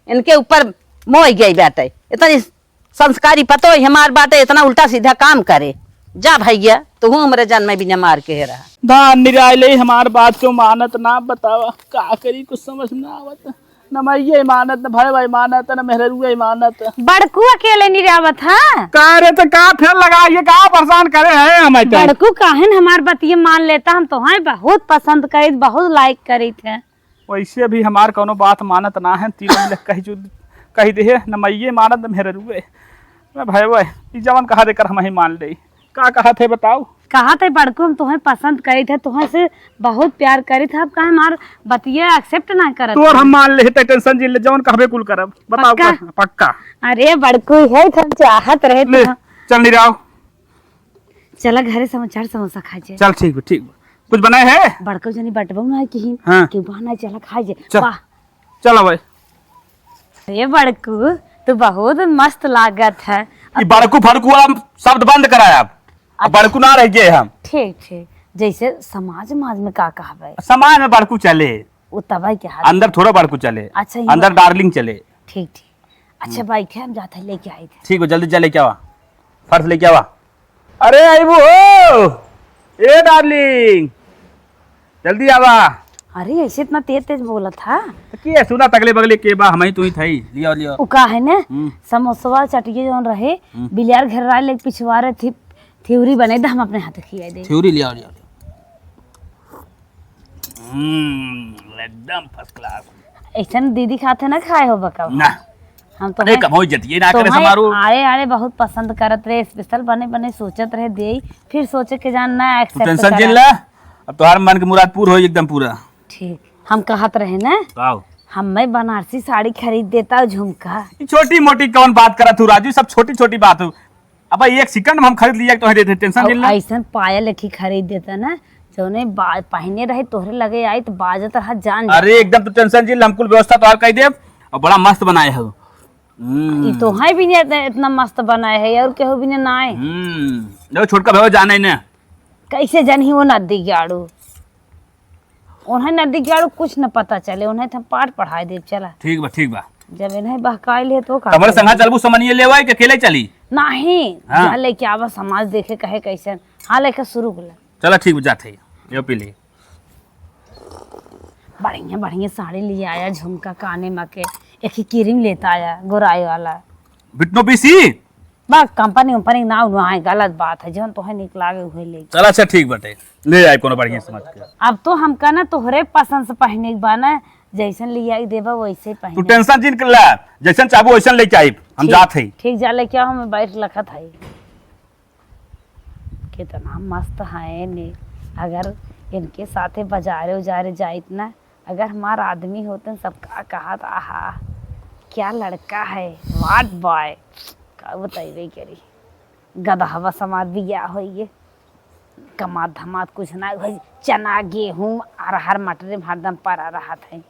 इनके ऊपर मोह गई बाटे। इतनी संस्कारी पतो ही हमार बाटे, इतना उल्टा सीधा काम करे। जा भैया, तू हमरे जन में भी न मार के रहा। धान निराय ले हमार बात क्यों मानत ना, बतावा का करी, कुछ समझ ना आवत। न मैये मानत, न भयवा मानत, न मेहररुआ मानत। बड़कू अकेले निरावत है। का रे, तो का फेर लगा, ये का परेशान करे है हमें तो? बड़कू काहे न हमार बतिये मान लेता, हम तोहाई बहुत पसंद करित, बहुत लाइक करित है। वैसे भी हमार कौनो बात मानत ना है, तीनों मिले कही जो, कही दे है, न मैये मानत, न मेहररुए। मैं भयवा, ई जवन कहा देकर हम ही मान ले। का कहत है बताओ? कहत है बड़कू हम तोहे पसंद करित है, तोहे से बहुत प्यार करित है, अब काहे हमार बतिया accept ना करत तोर है? हम मान ले, ते tension जिन ले, जवन कहबे कुल करब। बताओ पक्का? का? पक्का। अरे बड़कू है, हम चाहत रहे ले, तो। चल निराव। चला घरे समोसा, चाट समोसा खाए जे। चल ठीक बा, ठीक बा। कुछ बनाए है? बड़कू जनी बटबू ना है कि हाँ। कि बहाना चला खाए जे। चल। वाह। चल भाई। अरे बड़कू, तू बहुत मस्त लागत है। ई बड़कू फड़कू वाला शब्द बंद कराया आप। अब अच्छा। बड़कू ना रह गए हम। ठीक, ठीक। जैसे समाज, समाज में का कहबे? समाज में बड़कू चले। वो तबाई के हाथ अंदर में। थोड़ा बड़कू चले। अच्छा, ये अंदर बात। Darling चले। ठीक, ठीक। अच्छा, हम्म। बैठे, हम जाते हैं, लेके आई थे। ठीक बा, जल्दी जा, लेके आवा। फर्श लेके आवा। अरे, आइबू हो। ए, darling। जल्दी आवा। अरे, ऐसे इतना तेज तेज बोलत हा? तो के सुना, तगले बगले के बा, हम ही तू ही थई। लिया, लिया। उ का है ना, हम्म। समोसवा चटिए जौन रहे, हम्म। बिलियार घर राय लेके पिछवारे थी, थिउरी बने द, हम अपने हाथ खिया दे। थिउरी लिया, लिया, लिया। हम्म, एकदम first class। ऐसन दीदी खाते ना खाए हो बका। ना। हम तो अरे, हैं, कमोई जतिये ना तो करे हैं, समारोह। आड़े, आड़े बहुत पसंद करत रहे, special बने, बने सोचत रहे देई, फिर सोचे के जान ना तू accept tension करा। जिन ला, अब तोहार मन के मुराद पूर होई एकदम पूरा। ठीक, हम कहत रहे ना, आओ। हम मैं बनारसी साड़ी खरीद देता झुमका। ई छोटी मोटी कौन बात करत तू राजू, सब छोटी छोटी बात हो। अब एक second में हम खरीद लिया, तोहे देते, tension और जिन ला। ऐसन पायल एक ही खरीद देता ना, जौने बा-, पहने रहे तोहरे लगे आई तो बाजत रहा जान अरे जाता। एकदम तू tension जिन ला, हम कुल व्यवस्था तोहार कर देब और बड़ा मस्त बनाए हो। हम्म। ई तो है भी नहीं इतना, इतना मस्त बनाए है और केहू भी नहीं ना आए। हम्म, देखो छोटका भैया जाने ने। कैसे जानी वो नदी गाड़ू? उन्हें नदी गाड़ू कुछ न पता चले, उन्हें तो हम पाठ पढ़ाई देब, चला। ठीक बा, ठीक बा। जब इन्हें बहकाई ले तो का हमरे करी? संगा चलबू समनिए लेवाई के अकेले चली? नहीं, हाँ। जा लेके आवा समाज देखे कहे कैसन। हाँ, लेके शुरू कर ले। चला ठीक बा, जात है, यो पी ले। बढ़िया, बढ़िया साड़ी ले आया, झुमका काने में के, एक ही क्रीम लेता आया, गोराई वाला। विटनो पीसी? बा, कंपनी उम्पनी के नाव नुआए, गलत बात है, जौन तोहे निक लागे उहे ले। चल, अच्छा, ठीक बाटे, ले आए कोनो बढ़िया समझ के। अब तो हमका ना तोहरे पसंद से पहने के बा ना, जैसन लियाई देबा वैसे तू पहने। Tension जिन ला, जैसन चाहबू वैसन लेके आइब। हम ठीक, जात हई। ठीक जा लेके आओ, हमें बैठ लखत हई। कितना मस्त है ने, अगर इनके साथे बाजारे उजारे जाइत ना, अगर हमार आदमी होतन, सबका कहत, "आहा, क्या लड़का है, what boy।" का बताइबे करी, गदहवा समाज बिया होइए, कमात धमात कुछ ना होई, चना गेहूं अरहर मटरे में हरदम पड़ा रहत है।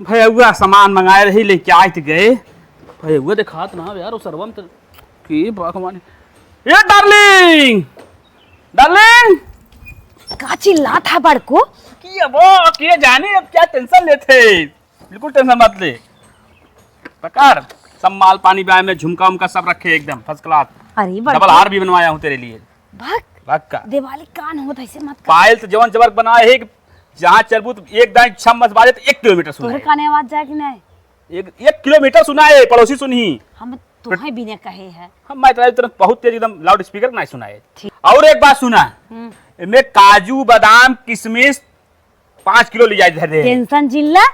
भैया सामान मंगाए रही, लेके आइत गए। भैया देखात ना यार, वो सरवा में तो की भगवान। ए डार्लिंग, डार्लिंग, का चिल्लात है बड़को? की अब के जाने, अब क्या tension लेते, बिल्कुल tension मत ले। पकड़, सब माल पानी ब्याह में, झुमका उमका सब रखे एकदम first class। अरे बड़को। Double हार भी बनवाया हूँ तेरे लिए। भक। भक का? दिवाली कान होत ऐसे मत कर। पायल तो जवन जबर बनाए है कि जहाँ चलबू तो एक दाई छम मस बाजे तो एक किलोमीटर सुनाए। तोहरे काने आवाज जाए कि नहीं? एक, एक किलोमीटर सुनाए, पड़ोसी सुनही। हम तोहे बिना कहे है। हम मैं तेरा तुरंत बहुत तेज एकदम loud speaker नहीं सुनाए। ठीक। और एक बात सुना, हम्म। एमे काजू, बादाम, किशमिश पाँच किलो ले जाए धर दे। Tension जिन ला,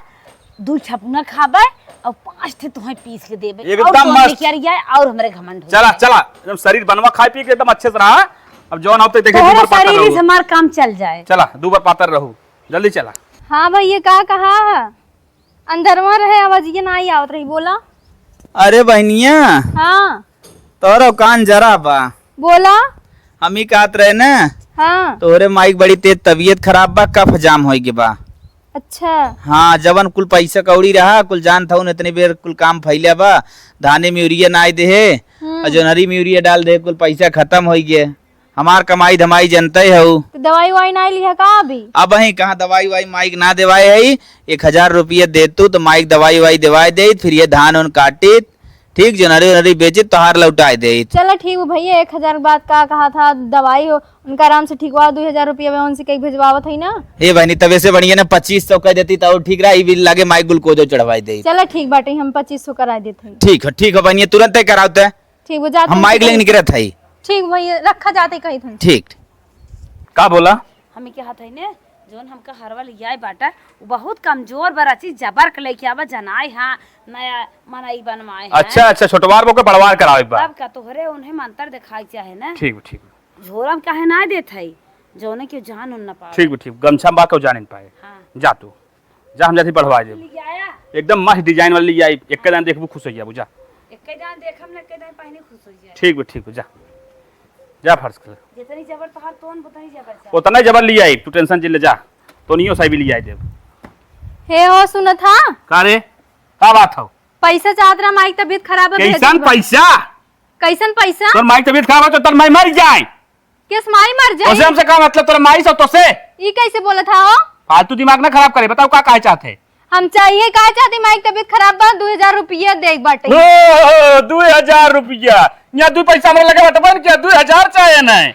दू छपुना खाबे और पाँच ठे तोहे पीस के देबे। एकदम और तोहे मस्त। लेके आ रही है और हमरे घमंड हो चला, जाए। चला, एकदम शरीर बनवा खाए पी के एकदम अच्छे से रहा। अब जौन अब तक देखे तोहरे दू बार पातर शरीर रहू। से हमार काम चल जाए। चला, दू बार पातर रहू, जल्दी चला। हाँ भैया, का कहा है? अंदरवा रहे, आवाजिया ना आई आवत रही, बोला। अरे बहनिया। हाँ। तोहरो कान जरा बा। बोला। हम ही कहत रहे ना। हाँ। तोहरे माई के बड़ी तेज तबीयत खराब बा, कफ जाम होई गे बा। अच्छा। हाँ, जवन कुल पैसा कौड़ी रहा, कुल जान था उन इतनी बेर कुल काम फैले बा, धाने में यूरिया ना देहे, हम्म। और जोनहरी में यूरिया डाल दे, कुल पैसा खत्म होई गे। हमार कमाई धमाई जनते हऊ। तो दवाई वाई ना लिहा का अभी? अब ही कहाँ दवाई वाई माई के ना देवाए है, एक हजार रुपया देतू तो माई के दवाई वाई देवाए देत, फिर ये धान उन काटित, ठीक, जोनहरी ओनहरी बेचित, तोहार लौटाए देत। चला ठीक बा भैया, एक हजार के बाद का कहा था, दवाई हो, उनका आराम से ठीक हुआ, दो हजार रुपया में उनसे कहीं भेजवावत है ना। हे बहनी, तबे से बढ़िया ना पच्चीस सौ कह देती तो और ठीक रहा, ई भी लागे माई ग्लूकोजो चढ़वाए देत। चला ठीक बाटे, हम पच्चीस सौ करा देत है। ठीक है, ठीक है बहनी, तुरंत ही करावते। ठीक बा, जात हम हई माइक लेके निकरत हई। ठीक भैया, रखा जाते कही थन। ठीक। का बोला? हम के हाथ है ने, जौन हमका हरवा लियाए बाटा, उ बहुत कमजोर बा, रची जबर के लेके आवा, जनाए हाँ, नया मनई बनवाए हैं। अच्छा, अच्छा, छोटवार बो के बड़वार करावे बा। तब का तोहरे उन्हें मंत्र दिखाई चाहे ना। ठीक बा, ठीक बा। झोरा में काहे ना देत है, जौने के जान उन न पावे। ठीक बा, ठीक, गमछा में बा के जान न पाए। हाँ। जा तू। जा, हम जाती बढ़वा देब। लियाया। एकदम मस्त design वाली लियाई, एक दान देखबू खुश हो जाबू, जा। एक दान देखम ना, एक दान पहने खुश हो जाए। ठीक बा, ठीक बा, जा। जा first class। जितनी जबर तोहार तोन, उतनी जबर चाहे। उतना जबर लियाई, तू tension जिन ले, जा। तोनियो साई भी लियाई देब। हे हो, सुनत हा? का रे? का बात हो? पैसा चाहत रहा, माई के तबीयत खराब है, कैसन भेजत बा। पैसा? कैसन पैसा? तोर माई के तबीयत खराब है तो तोर माई मर जाए। केस माई मर जाई? तोसे हमसे का मतलब, तोरा माई से तोसे? ई कैसे बोलत हा हो? फालतू दिमाग ना खराब करे, बताओ का काहे चाहत है? हम चाहिए का चाहती, माई के तबीयत खराब बा, दो हजार रुपया देख बाटे। ओ, दो हजार रुपया? यहाँ दो पैसा हमरे लगे बाटे, बन क्या दो हजार चाहे नहीं?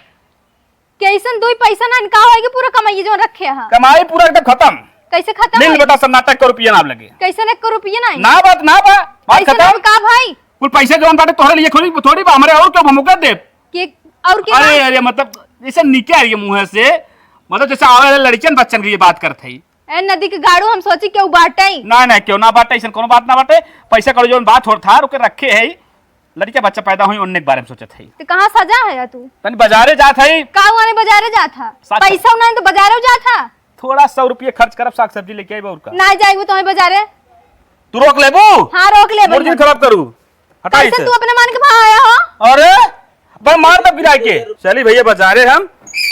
कैसन दो पैसा ना, इनका होएगी पूरा कमाई जो रखे हा। कमाई पूरा एकदम खत्म। कैसे खत्म मिल होई? बेटा, सब नाटक का रुपया ना लगे। कैसन एक को रुपया नहीं? ना बात, ना बा, बात कैसन खत्म। हम का भाई? कुल पैसा जौन बाटे तोहरे लिए थोड़ी, थोड़ी बा, हमरे और क्यों भमुका देब? के, और के अरे, ना? अरे, मतलब, जैसे निकल रही है मुँह से, मतलब, जैसे आवे वाले लड़कियन बच्चन के लिए बात करत है। ए, नदी के गाड़ू हम सोची केहू बाटे। ना, ना, क्यों ना बाटे, ऐसन कोनो बात ना बाटे। पैसा कौड़ी जौन बात होत था, ओके रखे है, लड़का बच्चा पैदा होई, उनने के बारे में सोचत है। तो कहाँ सजा है तू? तनी बाजारे जात है। का हुआ ने बाजारे जात था? साग पैसा उन्हें तो बाजारे जात था। थोड़ा सौ रुपये खर्च करब, साग सब्जी लेके आइब और का। ना जाइबू तो बाजारे। तू रोक लेबू? हाँ, रोक लेबू। मूड जिन खराब करू। हटाई कैसे से। तू अपने मन के भाव आया हो? अरे, बस मार दब गिरा के। चली भैया बाजारे हम।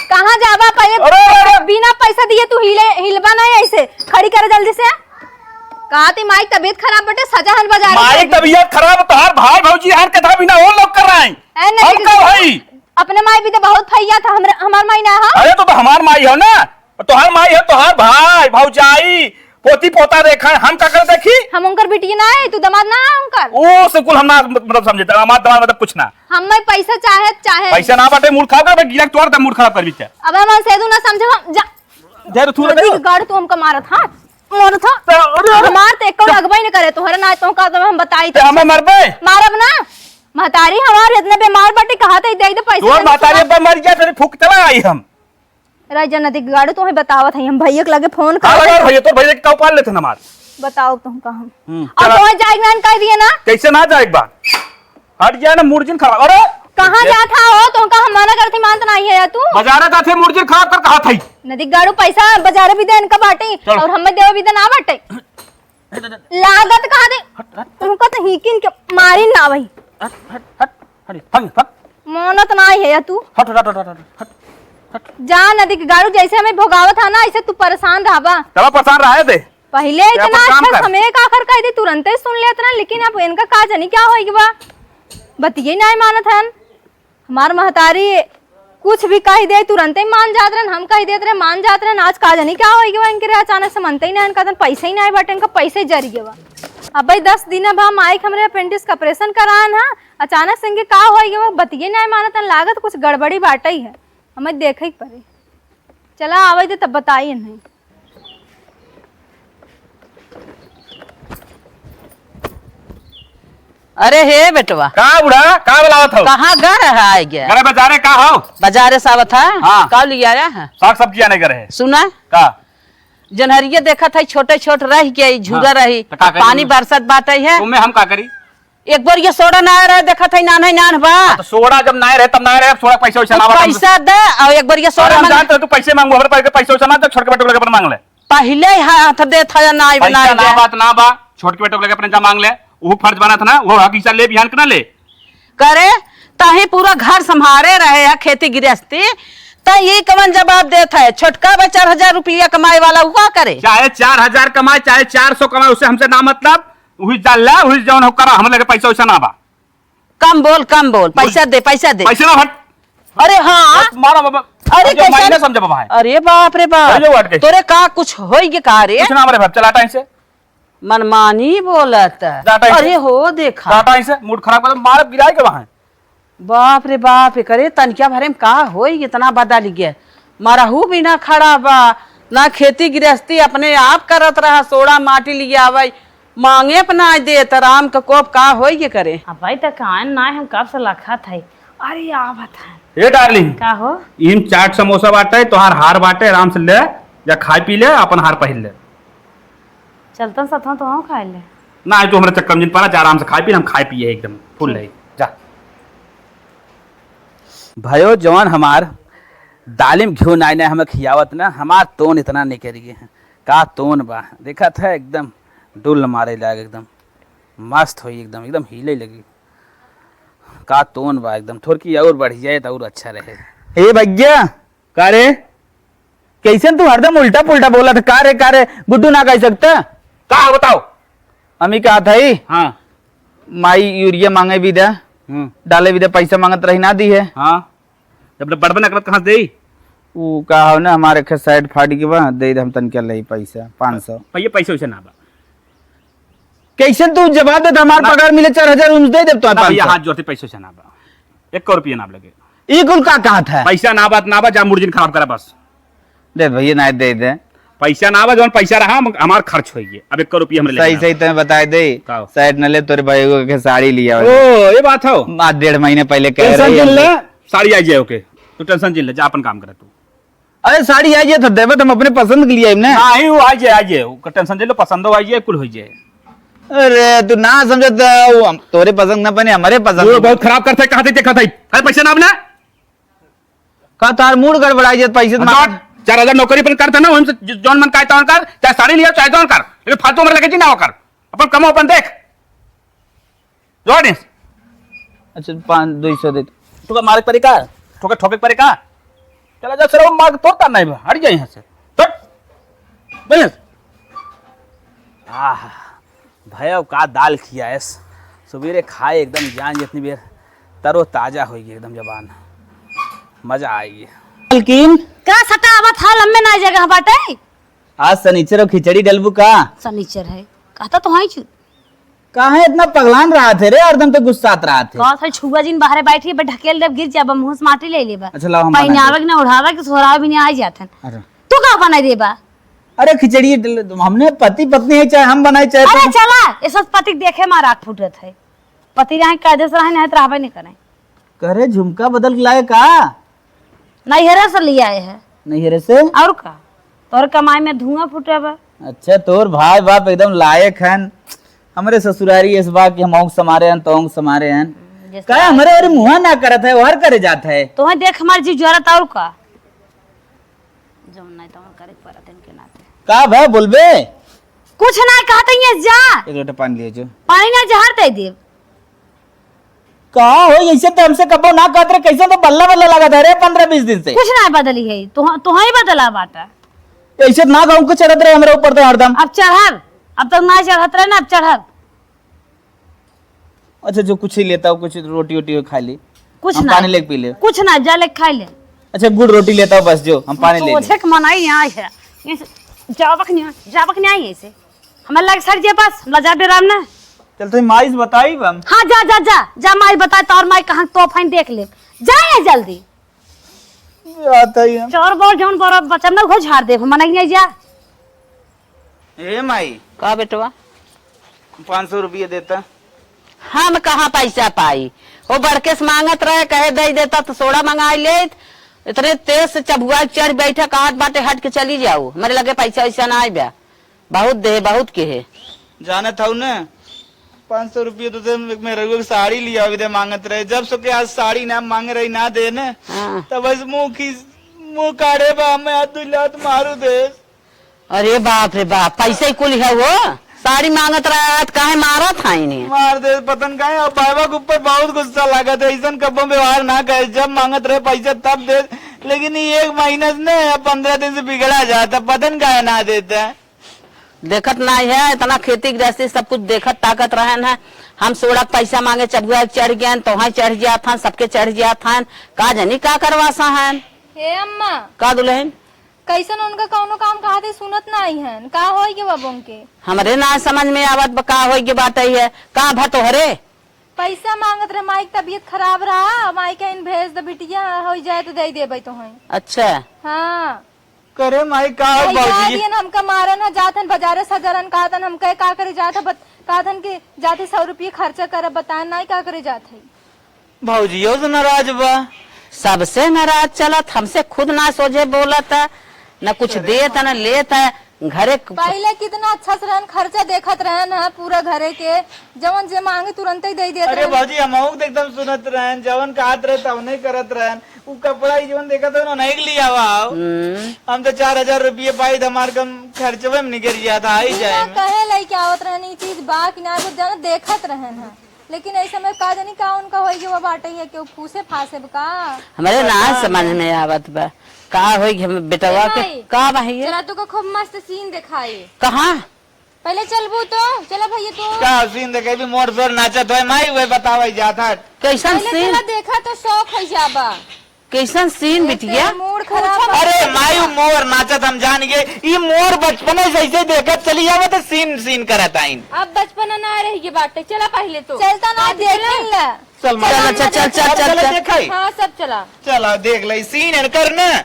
कहाँ जाबा पहले? अरे, अरे, अरे। बिना पैसा दिए तू हिले, हिलबा नहीं ऐसे। खड़ी कर जल्दी से। कहा थी माई तबीयत खराब बटे, सजा हन बाजारे माई जाबे। तबीयत खराब, तोहार भाई भौजी हन कथा बिना और लोग कर रहे हैं। ए, नहीं, हम का भाई? अपने माई भी तो बहुत फैया था, हमरे, हमार माई ना हो। अरे तो, तो हमार माई हो ना, तोहार माई हो, तोहार भाई, भौजाई, पोती पोता देखा, हम का कर देखी? हम उनकर बिटिया ना है, तू दामाद ना है उनकर। ओ से कुल हम ना मत-, मतलब समझे, दामाद, दामाद मतलब कुछ ना। हम मैं पैसा चाहे, चाहे। पैसा ना बाटे, मूड खराब कर, गिरा के तोड़ दे, मूड खराब कर बीते। अब हम सेदू ना समझे, हम जा। दे तो तू नदी दे। के गाड़ तू हमका मारत, हाँ? मारत, हाँ? तो, अरे, अरे। हमार तो एको लगबे न करे, तोहरे ना तो का तो हम बताई तो तो। हमें मरबे? मारब ना। महतारी हमार इतने बीमार बाटे, कहा तो दे दे पैसा तोर दे महतारी दे। अब मर गया, तेरे फूक चला आई हम। राजा नदी गाड़ू, तोहे बतावत है, हम भैया के लगे फोन हाँ, कर लगा भैया, तोर भैया के का उपाल लेते हैं हमार। बताओ तुम कहाँ। हम्म, और चला। तोहे जाए के ना कह दिए ना। कैसे ना जाए एक बार? हट गया ना, मूड जिन खराब। अरे! कहाँ जात हा हो? तुमका हम मना करत ही, मानत नाही है तू। बाजारे जात ही, मूड जिन खराब कर कहा था ही। नदी गाड़ू पैसा बाजारे भी दे इनका बाटे चलो। और हमें देवे भी दे ना बाटे। लागत कहा दे। हट, हट। तुमका तो हीकिन के मारी ना भाई। हट, हट, हट, हट, हट, हट। मानत नाही है तू। हट, हट, हट। जा नदी के गाड़ू, जैसे हमें भोगावत हा ना, ऐसे तू परेशान रहबा। चलो परेशान रहे दे। पहिले ते अपन इतना काम अच्छा कर। समय का आखिर कह दी, तुरंते सुन लेत ना, लेकिन अब इनका का जानी क्या होई बा, बतिये नाय मानत हन। हमार महतारी कुछ भी कह दे, तुरंते मान जात रहन, हम कह देत रहे, मान जात रहन। आज का जानी क्या होई बा इनके रे, अचानक से मनते ही ना, इनका तन पैसे ही ना बाटे, इनका पैसे जरिए बा। अब भाई दस दिन अब हम आए, हमरे अपेंडिक्स का ऑपरेशन करान हा, अचानक से इनके का होई बा, बतिये नाय मानत हन, लागत कुछ गड़बड़ी बाटे ही है, हमें देखे के पड़े। चला आवे दे तब बताई नहीं। अरे हे बेटवा। का बूढ़ा, का बुलावत हो? कहाँ गा रहा है गया? अरे बाजारे का हो? बाजारे से आवत है? हाँ। का लिया आया है? साग सब्जी आने का रहे। सुना? का? जनहरिया देखत है, छोटे छोट रह गई, झूरा हाँ। रही। तो का करी पानी हम? बरसत बाटे है। तुम्हें हम का करी? एक बार ये सोडा ना रहे, देखत है, नान है, नान बा। तो सोडा जब ना रहे, तब ना रहे, अब सोडा पैसा वैसा ना बा, पैसा दे, और एक बार ये सोडा हम मन जानते हो, तू पैसे मांगू, हमारे पास पैसा वैसा ना दे, छोटके बेटे को लेके अपन मांग ले। पहिले ही हाथ देत है, ना पैसा बनाए ना दे। बात ना बा, छोटके बेटे को लेके अपने जा मांग ले, वो फर्ज बनत ना, वो हक हिस्सा ले बिहान के ना ले। करे, ताही पूरा घर संभारे रहे है, खेती गृहस्थी, त ये कवन जवाब देत है? छोटका बा चार हजार रुपया कमाए वाला, उ का करे? चाहे चार हजार कमाए, चाहे चार सौ कमाए, उससे हमसे ना मतलब, वही जान ले, वही जौन हो करा, हम लगे पैसा वैसा ना बा। कम बोल, कम बोल, बोल। पैसा दे, पैसा दे। पैसा ना हट। अरे हाँ। मारा बाबा। अरे अरे कैसे? मायने समझे बाबा है। अरे बाप रे बाप। अरे जो हट के। तोरे का कुछ होई गे का रे? कुछ ना हमारे बाप, चला टाइम से। मनमानी बोलत। जा टाइम से। अरे हो देखा। जा टाइम से, मूड खराब कर दे, मार गिराए के वहाँ। बाप रे बाप, एकरे तनिका भरे में का होई, इतना बदल गया। मरहू बिना खड़ा बा, ना खेती गृहस्थी अपने आप करत रहा, सोड़ा माटी लियावै, मांगे पे ना देत, राम का कोप का होई के करे। अब भाई त कान ना हम कब से लखत है। अरे आवत है। ए डार्लिंग, का हो? इन चाट समोसा बाटे, तोहार हार बाटे, आराम से ले, या खाए पी ले, अपन हार पहिर ले। चलतन सथवा तो हम खाए ले। ना, तू हमरा चक्कर में जिन पड़ा, जा आराम से खाए पी, हम खाए पिए एकदम फुल ठीक। रही। जा। भयो जवान हमार दालिम घिउ नाई नाई हमें खियावत ना, हमार तोन इतना निकरी है। का तोन बा, देखत है एकदम डुल मारे लाग, एकदम मस्त होई, एकदम, एकदम हिले लगी। का तोन बा एकदम, थोड़की और बढ़ जाए तो और अच्छा रहे। ए भैया, का रे? कैसन तू हरदम उल्टा पुल्टा बोलत है? का रे, का रे? गुड्डू ना कह सकता? का हो बताओ? हम ही कहा था ही। हाँ। माई यूरिया मांगे भी दे, हम्म। डाले भी दे, पैसा मांगत रही ना दी है। हाँ। जब बड़बे ना करत कहाँ से देई? ऊ का हो ना, हमारे खे साइड फाट के बा, दे दे हम तनके ले पैसा, पाँच सौ। भैया पैसा वैसा ना बा। कैसन तू जवाब देता, हमार ना। पगार मिले चार हजार, उन दे देब तो ना भैया, पाँच सौ। हाथ जोड़ते पैसा वैसा ना बा। एक रुपया ना लगे। ई कुल का कहत है? पैसा ना बात ना बा, जा मूड जिन खराब करा बस। दे भैया, ना दे दे। पैसा ना बा, जौन पैसा रहा, हम, हमार खर्च होई गे। अब एक रुपया हमरे सही, लेके सही ना। तुम्हें बताए दे। का हो? साइड न ले, तोरे भाई को के साड़ी लिया ओ, ये बात हो। माँ डेढ़ महीने पहले कह टेंशन रही जिन है। ले, साड़ी आ जाए, ओके। तू टेंशन जिन ले, जा अपन काम करे तू। अरे साड़ी आ जाए तो देवे, तुम अपने पसंद के लिए हमने। नहीं, वो आ जाए, आ जाए। ओकर टेंशन जिन लो, पसंद हो आ जाए, कुल हो जाए। अरे तू ना समझे तो वो हम, तोरे पसंद ना बने, हमारे पसंद वो बने। बहुत खराब करते, कहाँ से देखा था? अरे पैसा ना बना। का तार मूड गड़बड़ाई जात, पैसे तो मार। चार हजार नौकरी अपन करता ना, हमसे ज-, जौन मन कहता कर, चाहे साड़ी लिया, चाहे जौन कर, लेकिन फालतू हमरे लगे जी ना होकर, अपन कमाओ, अपन देख। जोड़ दे। अच्छा, पाँच, दो सौ दे। ठोके मारे परे का? ठोके, ठोके परे का? चला जा सर, वो मार के तोड़ता नहीं बा, हट जाए यहाँ से। हट। बस। आह। भैया का दाल खियाएस, सुबेरे खाए एकदम जान जितनी बेर तरो ताजा होई एकदम जबान, मजा आएगी। मलकिन। का सतावत हाल हमें ना जगह बाटे? आज सनीचर और खिचड़ी डलबू का? सनीचर है, कहता तो हाँ ही चू। काहे इतना पगलान रहा थे रे, हरदम तो गुस्सात रहा थे। का था छुआ जिन बाहरे बैठी है, ढकेल देब गिर जाबा, मुंह से माटी ले लेबा। अच्छा लाओ हम बना दे। पहनावे के ना ओढ़ावे के सोहरावे भी नहीं आ जात है। अरे। तू का बनाई देबा? अरे खिचड़ी डल-, हमने पति पत्नी है, चाहे हम बनाए चाहे अरे तुम। चला, ये सब पति के देखे मार आँख फूटत है। पति रहे कायदे से रहे, नहीं तो रहबे नहीं करे। करे झुमका बदल के लाए का? नैहरे से ले आए है। नैहरे से? और का? तोर कमाई में धुआं फूटे बा। अच्छा, तोर भाई बाप एकदम लायक हन। हमरे ससुरारी इस बात कि हम औंक समारे हन, तो औंक समारे हन। हम्म, जैसे का हमरे और मुँह ना करत है, ओहर करे जात है। तोहे देख हमार जी जरत और का? जौन नहीं तौन करे के पड़त इनके नाते। का भा बोलबे? कुछ ना कहते ये जा। एक लोटा पानी ले जो। पानी ना जहर दे देब। का हो, ऐसे तो हमसे कबो ना कहत रहे, कैसे तो बल्ला बल्ला लागत है रे, पन्द्रह बीस दिन से। कुछ ना बदली है, तुह-, तुहई बदला बाटा। ऐसे ना गाँव के चढ़त रहे हमरे ऊपर तो हरदम। अब चढ़ब, अब तक ना चढ़त रहे ना, अब चढ़ब। अच्छा, जो कुछ ही लेता हो, कुछ रोटी वोटी हो खा ली। कुछ हम ना। पानी लेके पी ले। कुछ ना, जा लेके खा ले। अच्छा, गुड़ रोटी लेता हो बस, जो हम पानी ले ले। सोझे के मनाई आई है। इस-, जाबक नहीं, जाबक नहीं आई ऐसे। हमें लग सर जे बस, हम लजा डेराम ना। चल, तो माई से बताई हम। हाँ, जा, जा, जा, जा, माई बता, तोर माई कहाँ तो फाइन देख ले। जा ये जल्दी। आता ही हम। चार बार जौन बार बचन ना, वो झाड़ दे, हम नहीं जा। ए माई। का बेटवा? पाँच सौ रुपया देता। हम कहाँ पैसा पाई? वो बड़के से मांगत रहे, कहे दे देता तो सोडा मंगाई लेत। इतने तेज से चबुआ के चढ़ बैठा, कहत बाटे हट के चली जाओ, हमरे लगे पैसा वैसा ना आइबा। बहुत दे, बहुत के है। जानत हऊ न, पाँच सौ रुपया तो दे, एक मेहरुआ के साड़ी लिया अभी दे मांगत रहे। जब से के आज साड़ी ना मांगे रही, ना दे न, हाँ। तब बस मुंह खींच, मुंह काढ़े बा, हमें हाथ दुई लात मारू दे। अरे बाप रे बाप, पैसे ही कुल है वो। साड़ी मांगत रहा है, तो काहे मारत है इन्हें? मार दे, पतन काहे, अब बाबा के ऊपर बहुत गुस्सा लागत है, ऐसन कब्बो व्यवहार ना करे, जब मांगत रहे पैसा तब दे, लेकिन ये एक महीना से नहीं, अब पन्द्रह दिन से बिगड़ा जाता, पतन काहे ना देता है। देखत नाई है, इतना खेती गृहस्थी सब कुछ देखत ताकत रहन है। हम सोड़ा के पैसा मांगे, चबुआ के चढ़ गयन, तोहाई चढ़ जात हन, सबके चढ़ जात हन, का जनी का करवासा हन। हे अम्मा। का दुल्हन? कैसन उनका कौनो काम कहा थे सुनत नाई हन, का होई गे बाबू उनके? हमरे ना समझ में आवत बा, का होई गे बाटे है, का भा तोहरे? पैसा मांगत रहे, माई के तबीयत खराब रहा, माई के इन भेज दे बिटिया, होई जाए तो दे देबे तोहई। अच्छा। हाँ। करे माई, का हो भैया, भौजी? दियन हमका मारन ह, जात हन बाजारे सजरन, कहत हन हमके का करे जात ह, बत-, कहत हन कि जात ही सौ रुपये खर्चा करब, बताए नाई का करे जात है। भौजियो से नाराज बा। सबसे नाराज चलत, हमसे खुद ना सोझे बोलत, न कुछ अरे देत, न लेत, घरे क- पहिले कितना अच्छा से रहन, खर्चा देखत रहन ह पूरा घरे के, जवन जे मांगे तुरंते ही दे देत अरे रहन। भौजी, हमहू के तो एकदम सुनत रहन, जवन कहत रहे तवने करत रहन। उ कपड़ा ही जवन देखत हो ना, नहीं के लिया हुआ हो। हम्म। हम तो चार हजार रुपये पाई, तो हमार कम खर्चवे में निकल गया था, आई ई जाए ना में। कहे लइके आवत रहन, ई चीज बा कि ना, कुछ जन देखत रहन ह। लेकिन ऐसे में का जानी का उनका होई कि वो बाटे है, केहू फूसे फासे बा का? हमरे ना पता समझ नहीं। में आवत बा, का होई कि हम बेटवा ए के माई, का बा ये? चला तू को खूब मस्त सीन दिखाई। कहाँ? पहिले चलबू तो, चला भैया तू। का सीन देखे भी मोर जोर नाचत होए माई, वही बतावे जात हट। कैसन पहिले सीन? चला देखा तो शौक हो जाबा। कैसन सीन ए, बिटिया? तेरा मूड खराब पूछो बा। अरे माई, उ मोर नाचत हम जान गए। ई मोर बचपने से ऐसे देखत चली जावे तो सीन सीन करत आइन। अब बचपना ना रह गई बाटे, चला पहिले तो। चलता ना आज देख चला। ले। चल माई। चल, चल, चल, चल, चल, चल, चल, चल। देखाई। हाँ, सब चला। चला देख ले, सीन एनकर ना।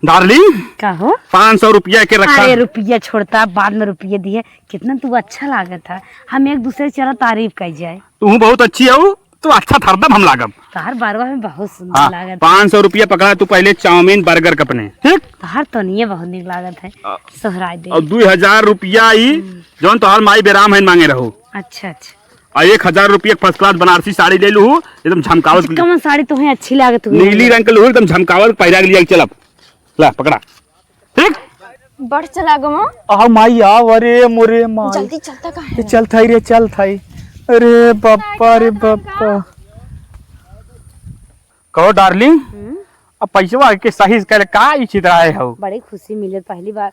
डार्लिंग, का हो? पाँच सौ रुपया के रखा। अरे रुपया छोड़ता, बाद में रुपया दिए। कितना तू अच्छा लागत है, हम एक दूसरे के चला तारीफ कर जाए। तू बहुत अच्छी हऊ, तू अच्छा हरदम हम लागब। तोहार बरवा में बहुत सुंदर हाँ, लागत है। पाँच सौ रुपया पकड़ा तू पहले चाउमीन बर्गर के अपने, ठीक? तोहार तनिए बहुत निक लागत है, आ, सोहराय दे। और दुई हजार रुपया ई, हम्म। जौन तोहार माई बेराम है मांगे रहो। अच्छा, अच्छा। और एक हजार रुपया के फर्स्ट क्लास बनारसी साड़ी ले लू, एकदम झमकावत। अच्छा, कौन साड़ी तोहे अच्छी लागत हुई? नीली रंग के लू, एकदम झमकावत पहिरा के लिया चलब। ला, पकड़ा। ठीक? बढ़ चला गवा। आ माई, आव, अरे मोरे माई। जल्दी चलता काहे ये ना? चल थाई रे, चल थाई। अरे बप्पा रे बप्पा। कहो डार्लिंग, हम्म? अब पैसवा के सही से करे का इच्छित रहे हो? बड़ी खुशी मिले पहली बार।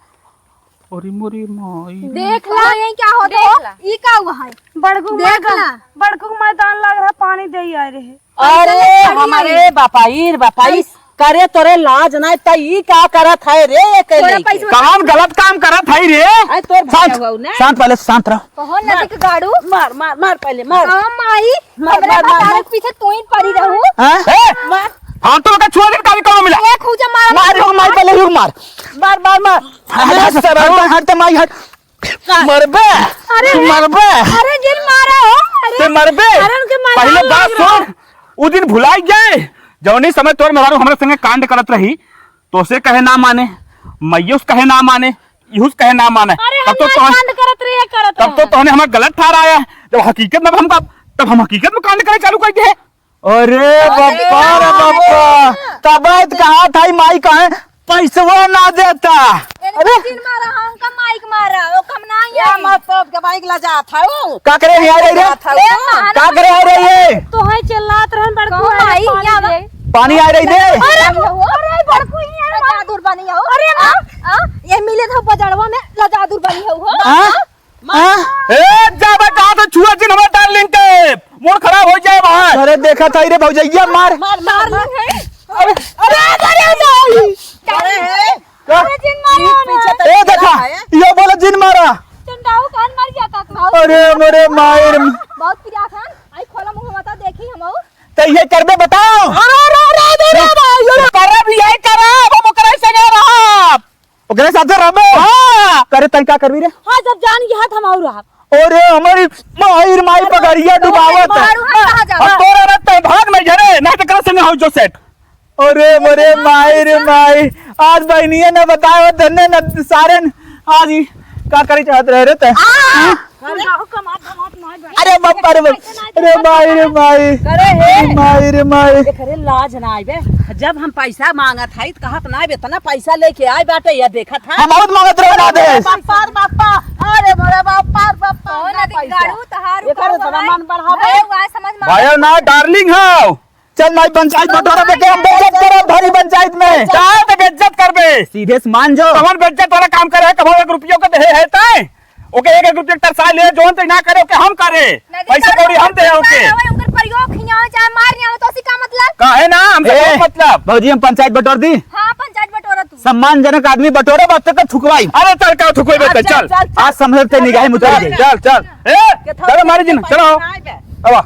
अरे मोरे माई। देख ला, ये क्या होता देख हो? ला। ई का हुआ है? बड़कू देख मैदान, ला। बड़कू मैदान लग रहा, पानी दे आ रहे। अरे, अरे, हमारे बापाई रे बापाई, अरे। करे तोरे लाज नाय, त ई का करत है रे, ये के तोरा लइके? पैसा कौन गलत काम करत है रे? अरे, तोर शांत, भैया हुआ ना? शांत, पहले शांत रह। कहो ना मार। देख गाड़ू। मार, मार, मार पहले, मार। हाँ, माई, मार, हमरा मार, मार, भतारे मार। के पीछे तू ही पड़ी रहू। हाँ? ए, मार। हम तो का छुआ दिन का भी कौनो मिला। एक हुजा मार। मार, मार, मार, पहले ही मार। मार, मार, मार। हट, हट, हट, हट, हट, माई, हट। मरबे। अरे, तू मरबे। अरे, जिन मारा हो। अरे, ते मरबे। अरे, उनके मजाक पहले बात लग रहा। सुन, उ दिन भुलाई गए, जौनी समय तोर मेहरारू हमरे संगे कांड करत रही, तोसे कहे ना माने, मइयोस कहे ना माने, इहुस कहे ना माने। अरे, तब हम तो ना तोहन-, कांड करत रहे, करत तब तो रहे। तोहने हमें गलत ठहराया। जब हकीकत में हमका, तब हम हकीकत में कांड करे चालू कर दे। अरे अरे बप्पा रे बाप। बप्पा, तब तो कहा था ई माई कहे पैसवा ना देता। इनका अरे। जिन मारा, हाँ, उनका माई के मारा, ओ कम ना या आई। मत तो के माई के लजा था ओ। का करे यहाँ रही रे? लजा था ओ। ए, मारा। का करे यहाँ रही है? तो है चिल्लात रहन बड़कू कौन है, माई? पानी या दे। पानी आ रही दे। अरे, अरे, बड़कू ही है, लजा दूर बनी हो। अरे, आ, आ, ये मिले था बजड़वा में, लजा दूर बनी हो, हो। हाँ? हाँ? ए, जा बे, कहाँ से छुआ जिन हमारे डार्लिंग के? मूड खराब हो जाए बाहर। अरे, देखा था रे भौजैया, मार। मार, मार, मार। अरे, अरे, अरे, अरे, अरे, का? अरे, जिन मारा ई ना। पीछे तो ए, देखा, है। यो बोला जिन मारा। चंडाऊ कान मार गया का तू? अरे, मोरे मायर। बहुत पिया खान, आई खोला मुंह बता, देखी हम आऊ। तो ये करबे बताओ। अरे, अरे, अरे, अरे, अरे, अरे, अरे। करब, यही करब, हम ओकरे संगे रहब। ओकरे साथे रहबे? हाँ। करे तन का करबी रे? हाँ, जब जान गया हम आऊ रहब। अरे, हमारी माई रे माई, पगड़िया डुबावत है। मारू, हाँ, कहाँ जाबा? अब तोरा रहते भाग नहीं घरे, नहीं तो कर संगे हो जो सेट। अरे, अरे, माई रे माई, आज बहनिया न बताए, धन्य न सारे न, आज ही का करे चाहत रहे रे ते? आ! हाँ? अरे बाप रे बाप। अरे माई रे माई। अरे हे। माई रे माई। एकरे लाज ना आइबे। जब हम पैसा मांगत हई त कहत ना आइबे, इतना पैसा लेके आए बाटे, या देखत है। हम बहुत मांगत रहे ना दे। बाप रे बाप। अरे मोरे बाप रे बाप। कौन ना अधिक पैसा। गाड़ू तहार एकर ऊपर इतना है। मन बढ़ावे। अरे वाह, समझ में भाई ना डार्लिंग हो। चल माई, पंचायत बटोरा देके हम बेइज्जत करब भरी पंचायत में। काहे ते बेइज्जत करबे? सीधे से मान जो। कौन बेइज्जत वाला काम करे है? कमाओ एक रुपयो के देहे है तै? ओके एक एक रुपया तरसा ले, जोन ते ना करे, ओके हम करे। नदी पैसा का कौड़ी हम दे, ओके। आवे, उनकर प्रयोग हियाँ चाहे मार नहीं आवे, तो उसी का मतलब? काहे ना, हमसे ए, बहुत मतलब। भौजी, हम पंचायत बटोर दी। हाँ, पंचायत बटोरा तू। सम्मानजनक आदमी बटोरे, बस तक थुकवाई। अरे चल, का थुकवाई बे, चल, चल। चल, चल। आज समझते निगाही में उतर गई। चल, चल। ए, के थोड़ा चलो मारी जी ना, चलो। ना आवे। अब आ।